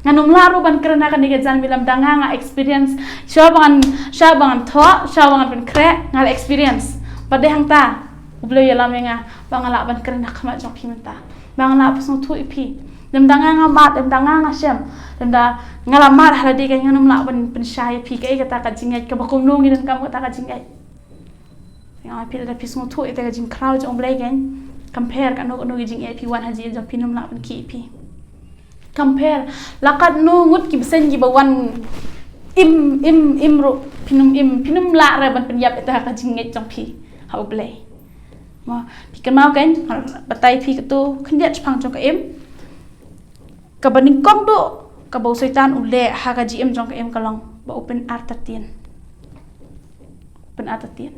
Ngan ym lah ruh ban kren ha kane ka janmiet lymda nga nga experience. Shuwa ba ngan, shuwa ba ngan thoh, shuwa ba ngan pynkhreh, nga la experience. Bad dei hangta U Blei u ïalam ïa nga ba nga lah ban kren ha khmat jong phi mynta. Ba nga lah pynsngewthuh ïa phi. Lymda nga nga mad, lymda nga nga shem, lymda nga la mad ha lade kein ngan ym lah ban pynshai ïa phi kaei kata ka jingngeit, kaba kumno ngi donkam kata ka jingngeit. Nga ong ïa phi lada phi sngewthuh ïa kata ka jingkhraw jong U Blei kein, compare kano kano ki jingeh phi wan ha jingeh jong phi, ngin ym lah ban khih ïa phi. Compare, la katno ngut ki bseiñ kiba wan im, im, im ruh, phin ym im, phin ym lah re ban pynïap ïa kata ka jingngeit jong phi ha U Blei. Mo, phi kynmaw kein, batai phi kato khyndiat shaphang jong ka im. Kaba nyngkong duh kaba u Soitan u leh ha ka jingim jong ka im ka long ba u pynartatien. Pynartatien.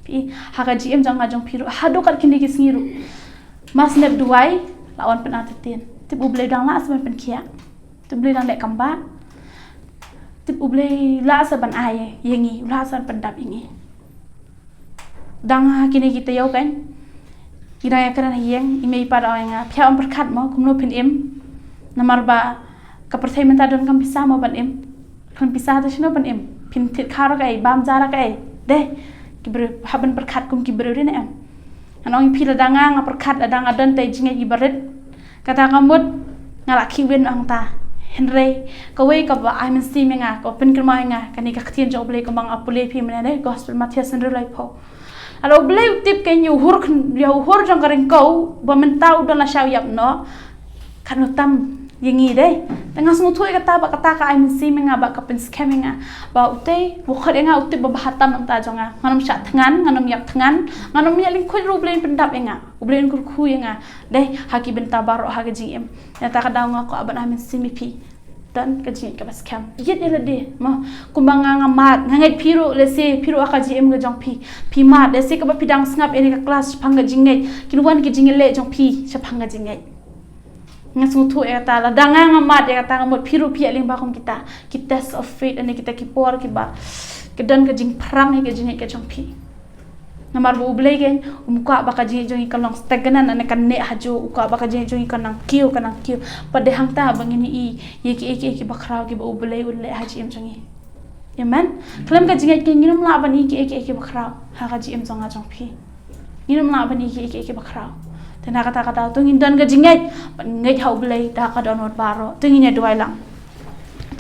Phi, ha ka jingim jong nga jong phi ruh, haduh kat kine ki sngi ruh, ma sngewbha duwai la wan pynartatien. Tip U Blei u dang lah sa ban pynkhiah. Tip U Blei u dang leh kam ba. Tip U Blei u lah sa ban ai ïa ngi, u lah sa ban pyndap ïa ngi. Dang ha kine ki taïew kein, ngi dang ïakren ha ïing, i mei i pa da ong ïa nga, phi hap ban pyrkhat mo kumno phin im. Namar ba ka pyrthei mynta donkam pisa mo ban im. Khlem pisa te shano ban im? Phin thied kha ruh kaei, bam ja ruh kaei. Dei, ki briew hap ban pyrkhat kum ki briew dei ne em? Ngan ong ïa phi, lada nga nga pyrkhat, lada nga don tei jingngeit kiba rit, kata ka mut nga la khih win hangta. Hynrei kawei kaba ai mynsiem ïa nga, kaba pynkynmaw ïa nga, kane ka ktien jong U Blei kumba nga pule ïa phi mynne, dei Gospel Mathaios hynriew laiphew. Lada U Blei u tip kein ïa u hur khyn-, ïa u hur jong ka ryngkew ba mynta u don lashai u ïap noh, katno tam ïa ngi dei. Te nga sngewthuh ïa kata ba kata ka ai mynsiem ïa nga, ba ka pynskhem ïa nga ba utei u khot ïa nga, u tip ba bha tam na ka bynta jong nga. Ngan ym shah thngan, ngan ym ïap thngan, ngan ym ïaid lyngkhuid ruh, U Blei un pyndap ïa nga, U Blei un kyrkhu ïa nga. Dei, ha ki bynta baroh ha ka jingim. Ïa kata ka daw nga kwah ban ai mynsiem ïa phi. Don ka jingngeit kaba skhem. Ïeit ïa lade, mo. Kumba nga nga mad, nga ngeit phi ruh, lehse phi ruh ha ka jingim ka jong phi, phi mad, lehse kaba phi dang sngap ïa kane ka klas shaphang ka jingngeit, kin wan ki jingïaleh jong phi shaphang ka jingngeit. Nga sngewthuh ïa kata, lada nga nga mad ïa kata, ka mut phi ruh phi ïaid lyngba kum kita ki test of faith, ane kita ki por kiba ki don ka jingpyrshang ïa ka jingngeit ka jong phi. Namar ba U Blei kein um kwah ba ka jingngeit jong ngi kan long stagnant, ane kan neh hajuh, u kwah ba ka jingngeit jong ngi kan nang kiew, kan nang kiew. Bad dei hangta ba ngin ïohi ïa kiei kiei kiba khraw kiba U Blei u leh ha jingim jong ngi. Amen. Khlem ka jingngeit kein ngin ym lah ban ïohi kiei kiei kiba khraw ha ka jingim jong nga jong phi. Ngin ym lah ban ïohi kiei kiei kiba khraw. Te na kata ka daw to ngin don ka jingngeit, ban ngeit ha U Blei da ka dohnud baroh. To ngin ïa duwai lang.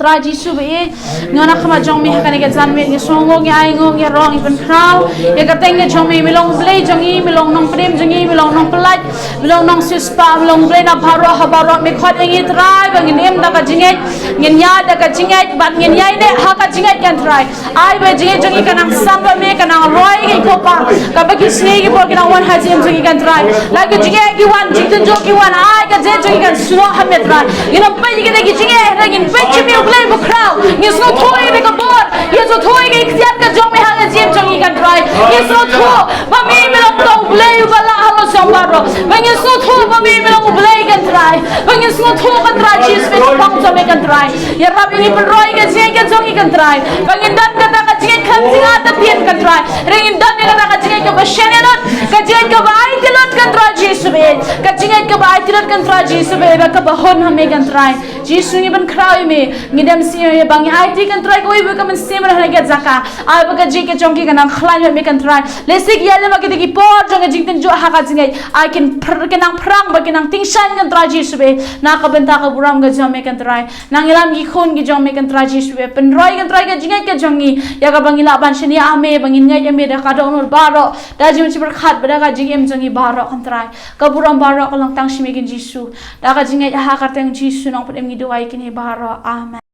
Trai Jisu ba ïeit, nga wan ha khmat jong me ha kane ka janmiet, ngi sngewnguh, ngi ainguh, ngi rong, ngi pynkhraw ïa ka kyrteng ka jong me. Me long U Blei jong ngi, me long Nongpynim jong ngi, me long Nongpyllait, me long Nongsiewspah, me long U Blei na baroh ha baroh. Me khot ïa ngi Trai ba ngin im da ka jingngeit, ngin ïaid da ka jingngeit, bad ngin ïaineh ha ka jingngeit kan Trai. Ai ba jingngeit jong ngi kan nang san bad me, kan nang roi ïa ngi ko Pa. Kaba ki sngi ki por ki nang wan ha jingim jong ngi kan Trai. La ki jingeh ki wan, jingtynjuh ki wan, ai ka jingngeit jong ngi kan snoh ha me Trai. Ngin ym peit ïa kita ki jingeh, hynrei ngin peit sha me U Blei bakhraw. Ngin sngewthuh ïa ka bor, ngin sngewthuh ïa ka iktiar ka jong me ha ka jingim jong ngi kan Trai. Ngin sngewthuh ba me me long U Blei uba lah halor jong baroh. Ba ngin sngewthuh ba me me long U Blei kan Trai. Ba ngin sngewthuh kan Trai Jisu me long jong me kan Trai. Ïarap ïa ngi, pynroi ïa ka jingngeit ka jong ngi kan Trai. Ba ngin don kata ka jingngeit Kan jingïaid da phi kan Trai. Ring in don ïa kata ka jingïaid kaba shen ïa lut, ka jingïaid kaba aiti lut kan Trai Jisu ba ïeit. Ka jingïaid kaba aiti lut kan Trai Jisu ba ïeit, ba kaba hun ha me kan Trai. Jisu ngi ban khraw ïa me, ngi dem sngewbha ïa ba ngi aiti kan Trai kawei ba ka mynsiem ha ka jaka. Ai ba ka jingïaid ka jong ki ka nang khlaiñ ïa me kan Trai. Lehse ki ïaid lem ha kita ki por jong ka jingtynjuh ha ka jingïaid. Ai kin pr-, kin nang phrang ba kin nang tyngshaiñ kan Trai Jisu ba ïeit. Na ka bynta ka burom ka jong me kan Trai. Nang ïalam ki khun ki jong me kan Trai Jisu ba ïeit. Pynroi kan Trai ka jingïaid ka jong ngi. Ïa kaba ngi lah ban shaniah ha me, ba ngin ngeit ïa me da ka dohnud baroh. Da jingmut jingpyrkhat bad da ka jingim jong ngi baroh kan Trai. Ka burom baroh ka long tang sha me kan Jisu. Da ka jingngeit ha ka kyrteng Jisu Nongpynim ngi duwai kine baroh. Amen.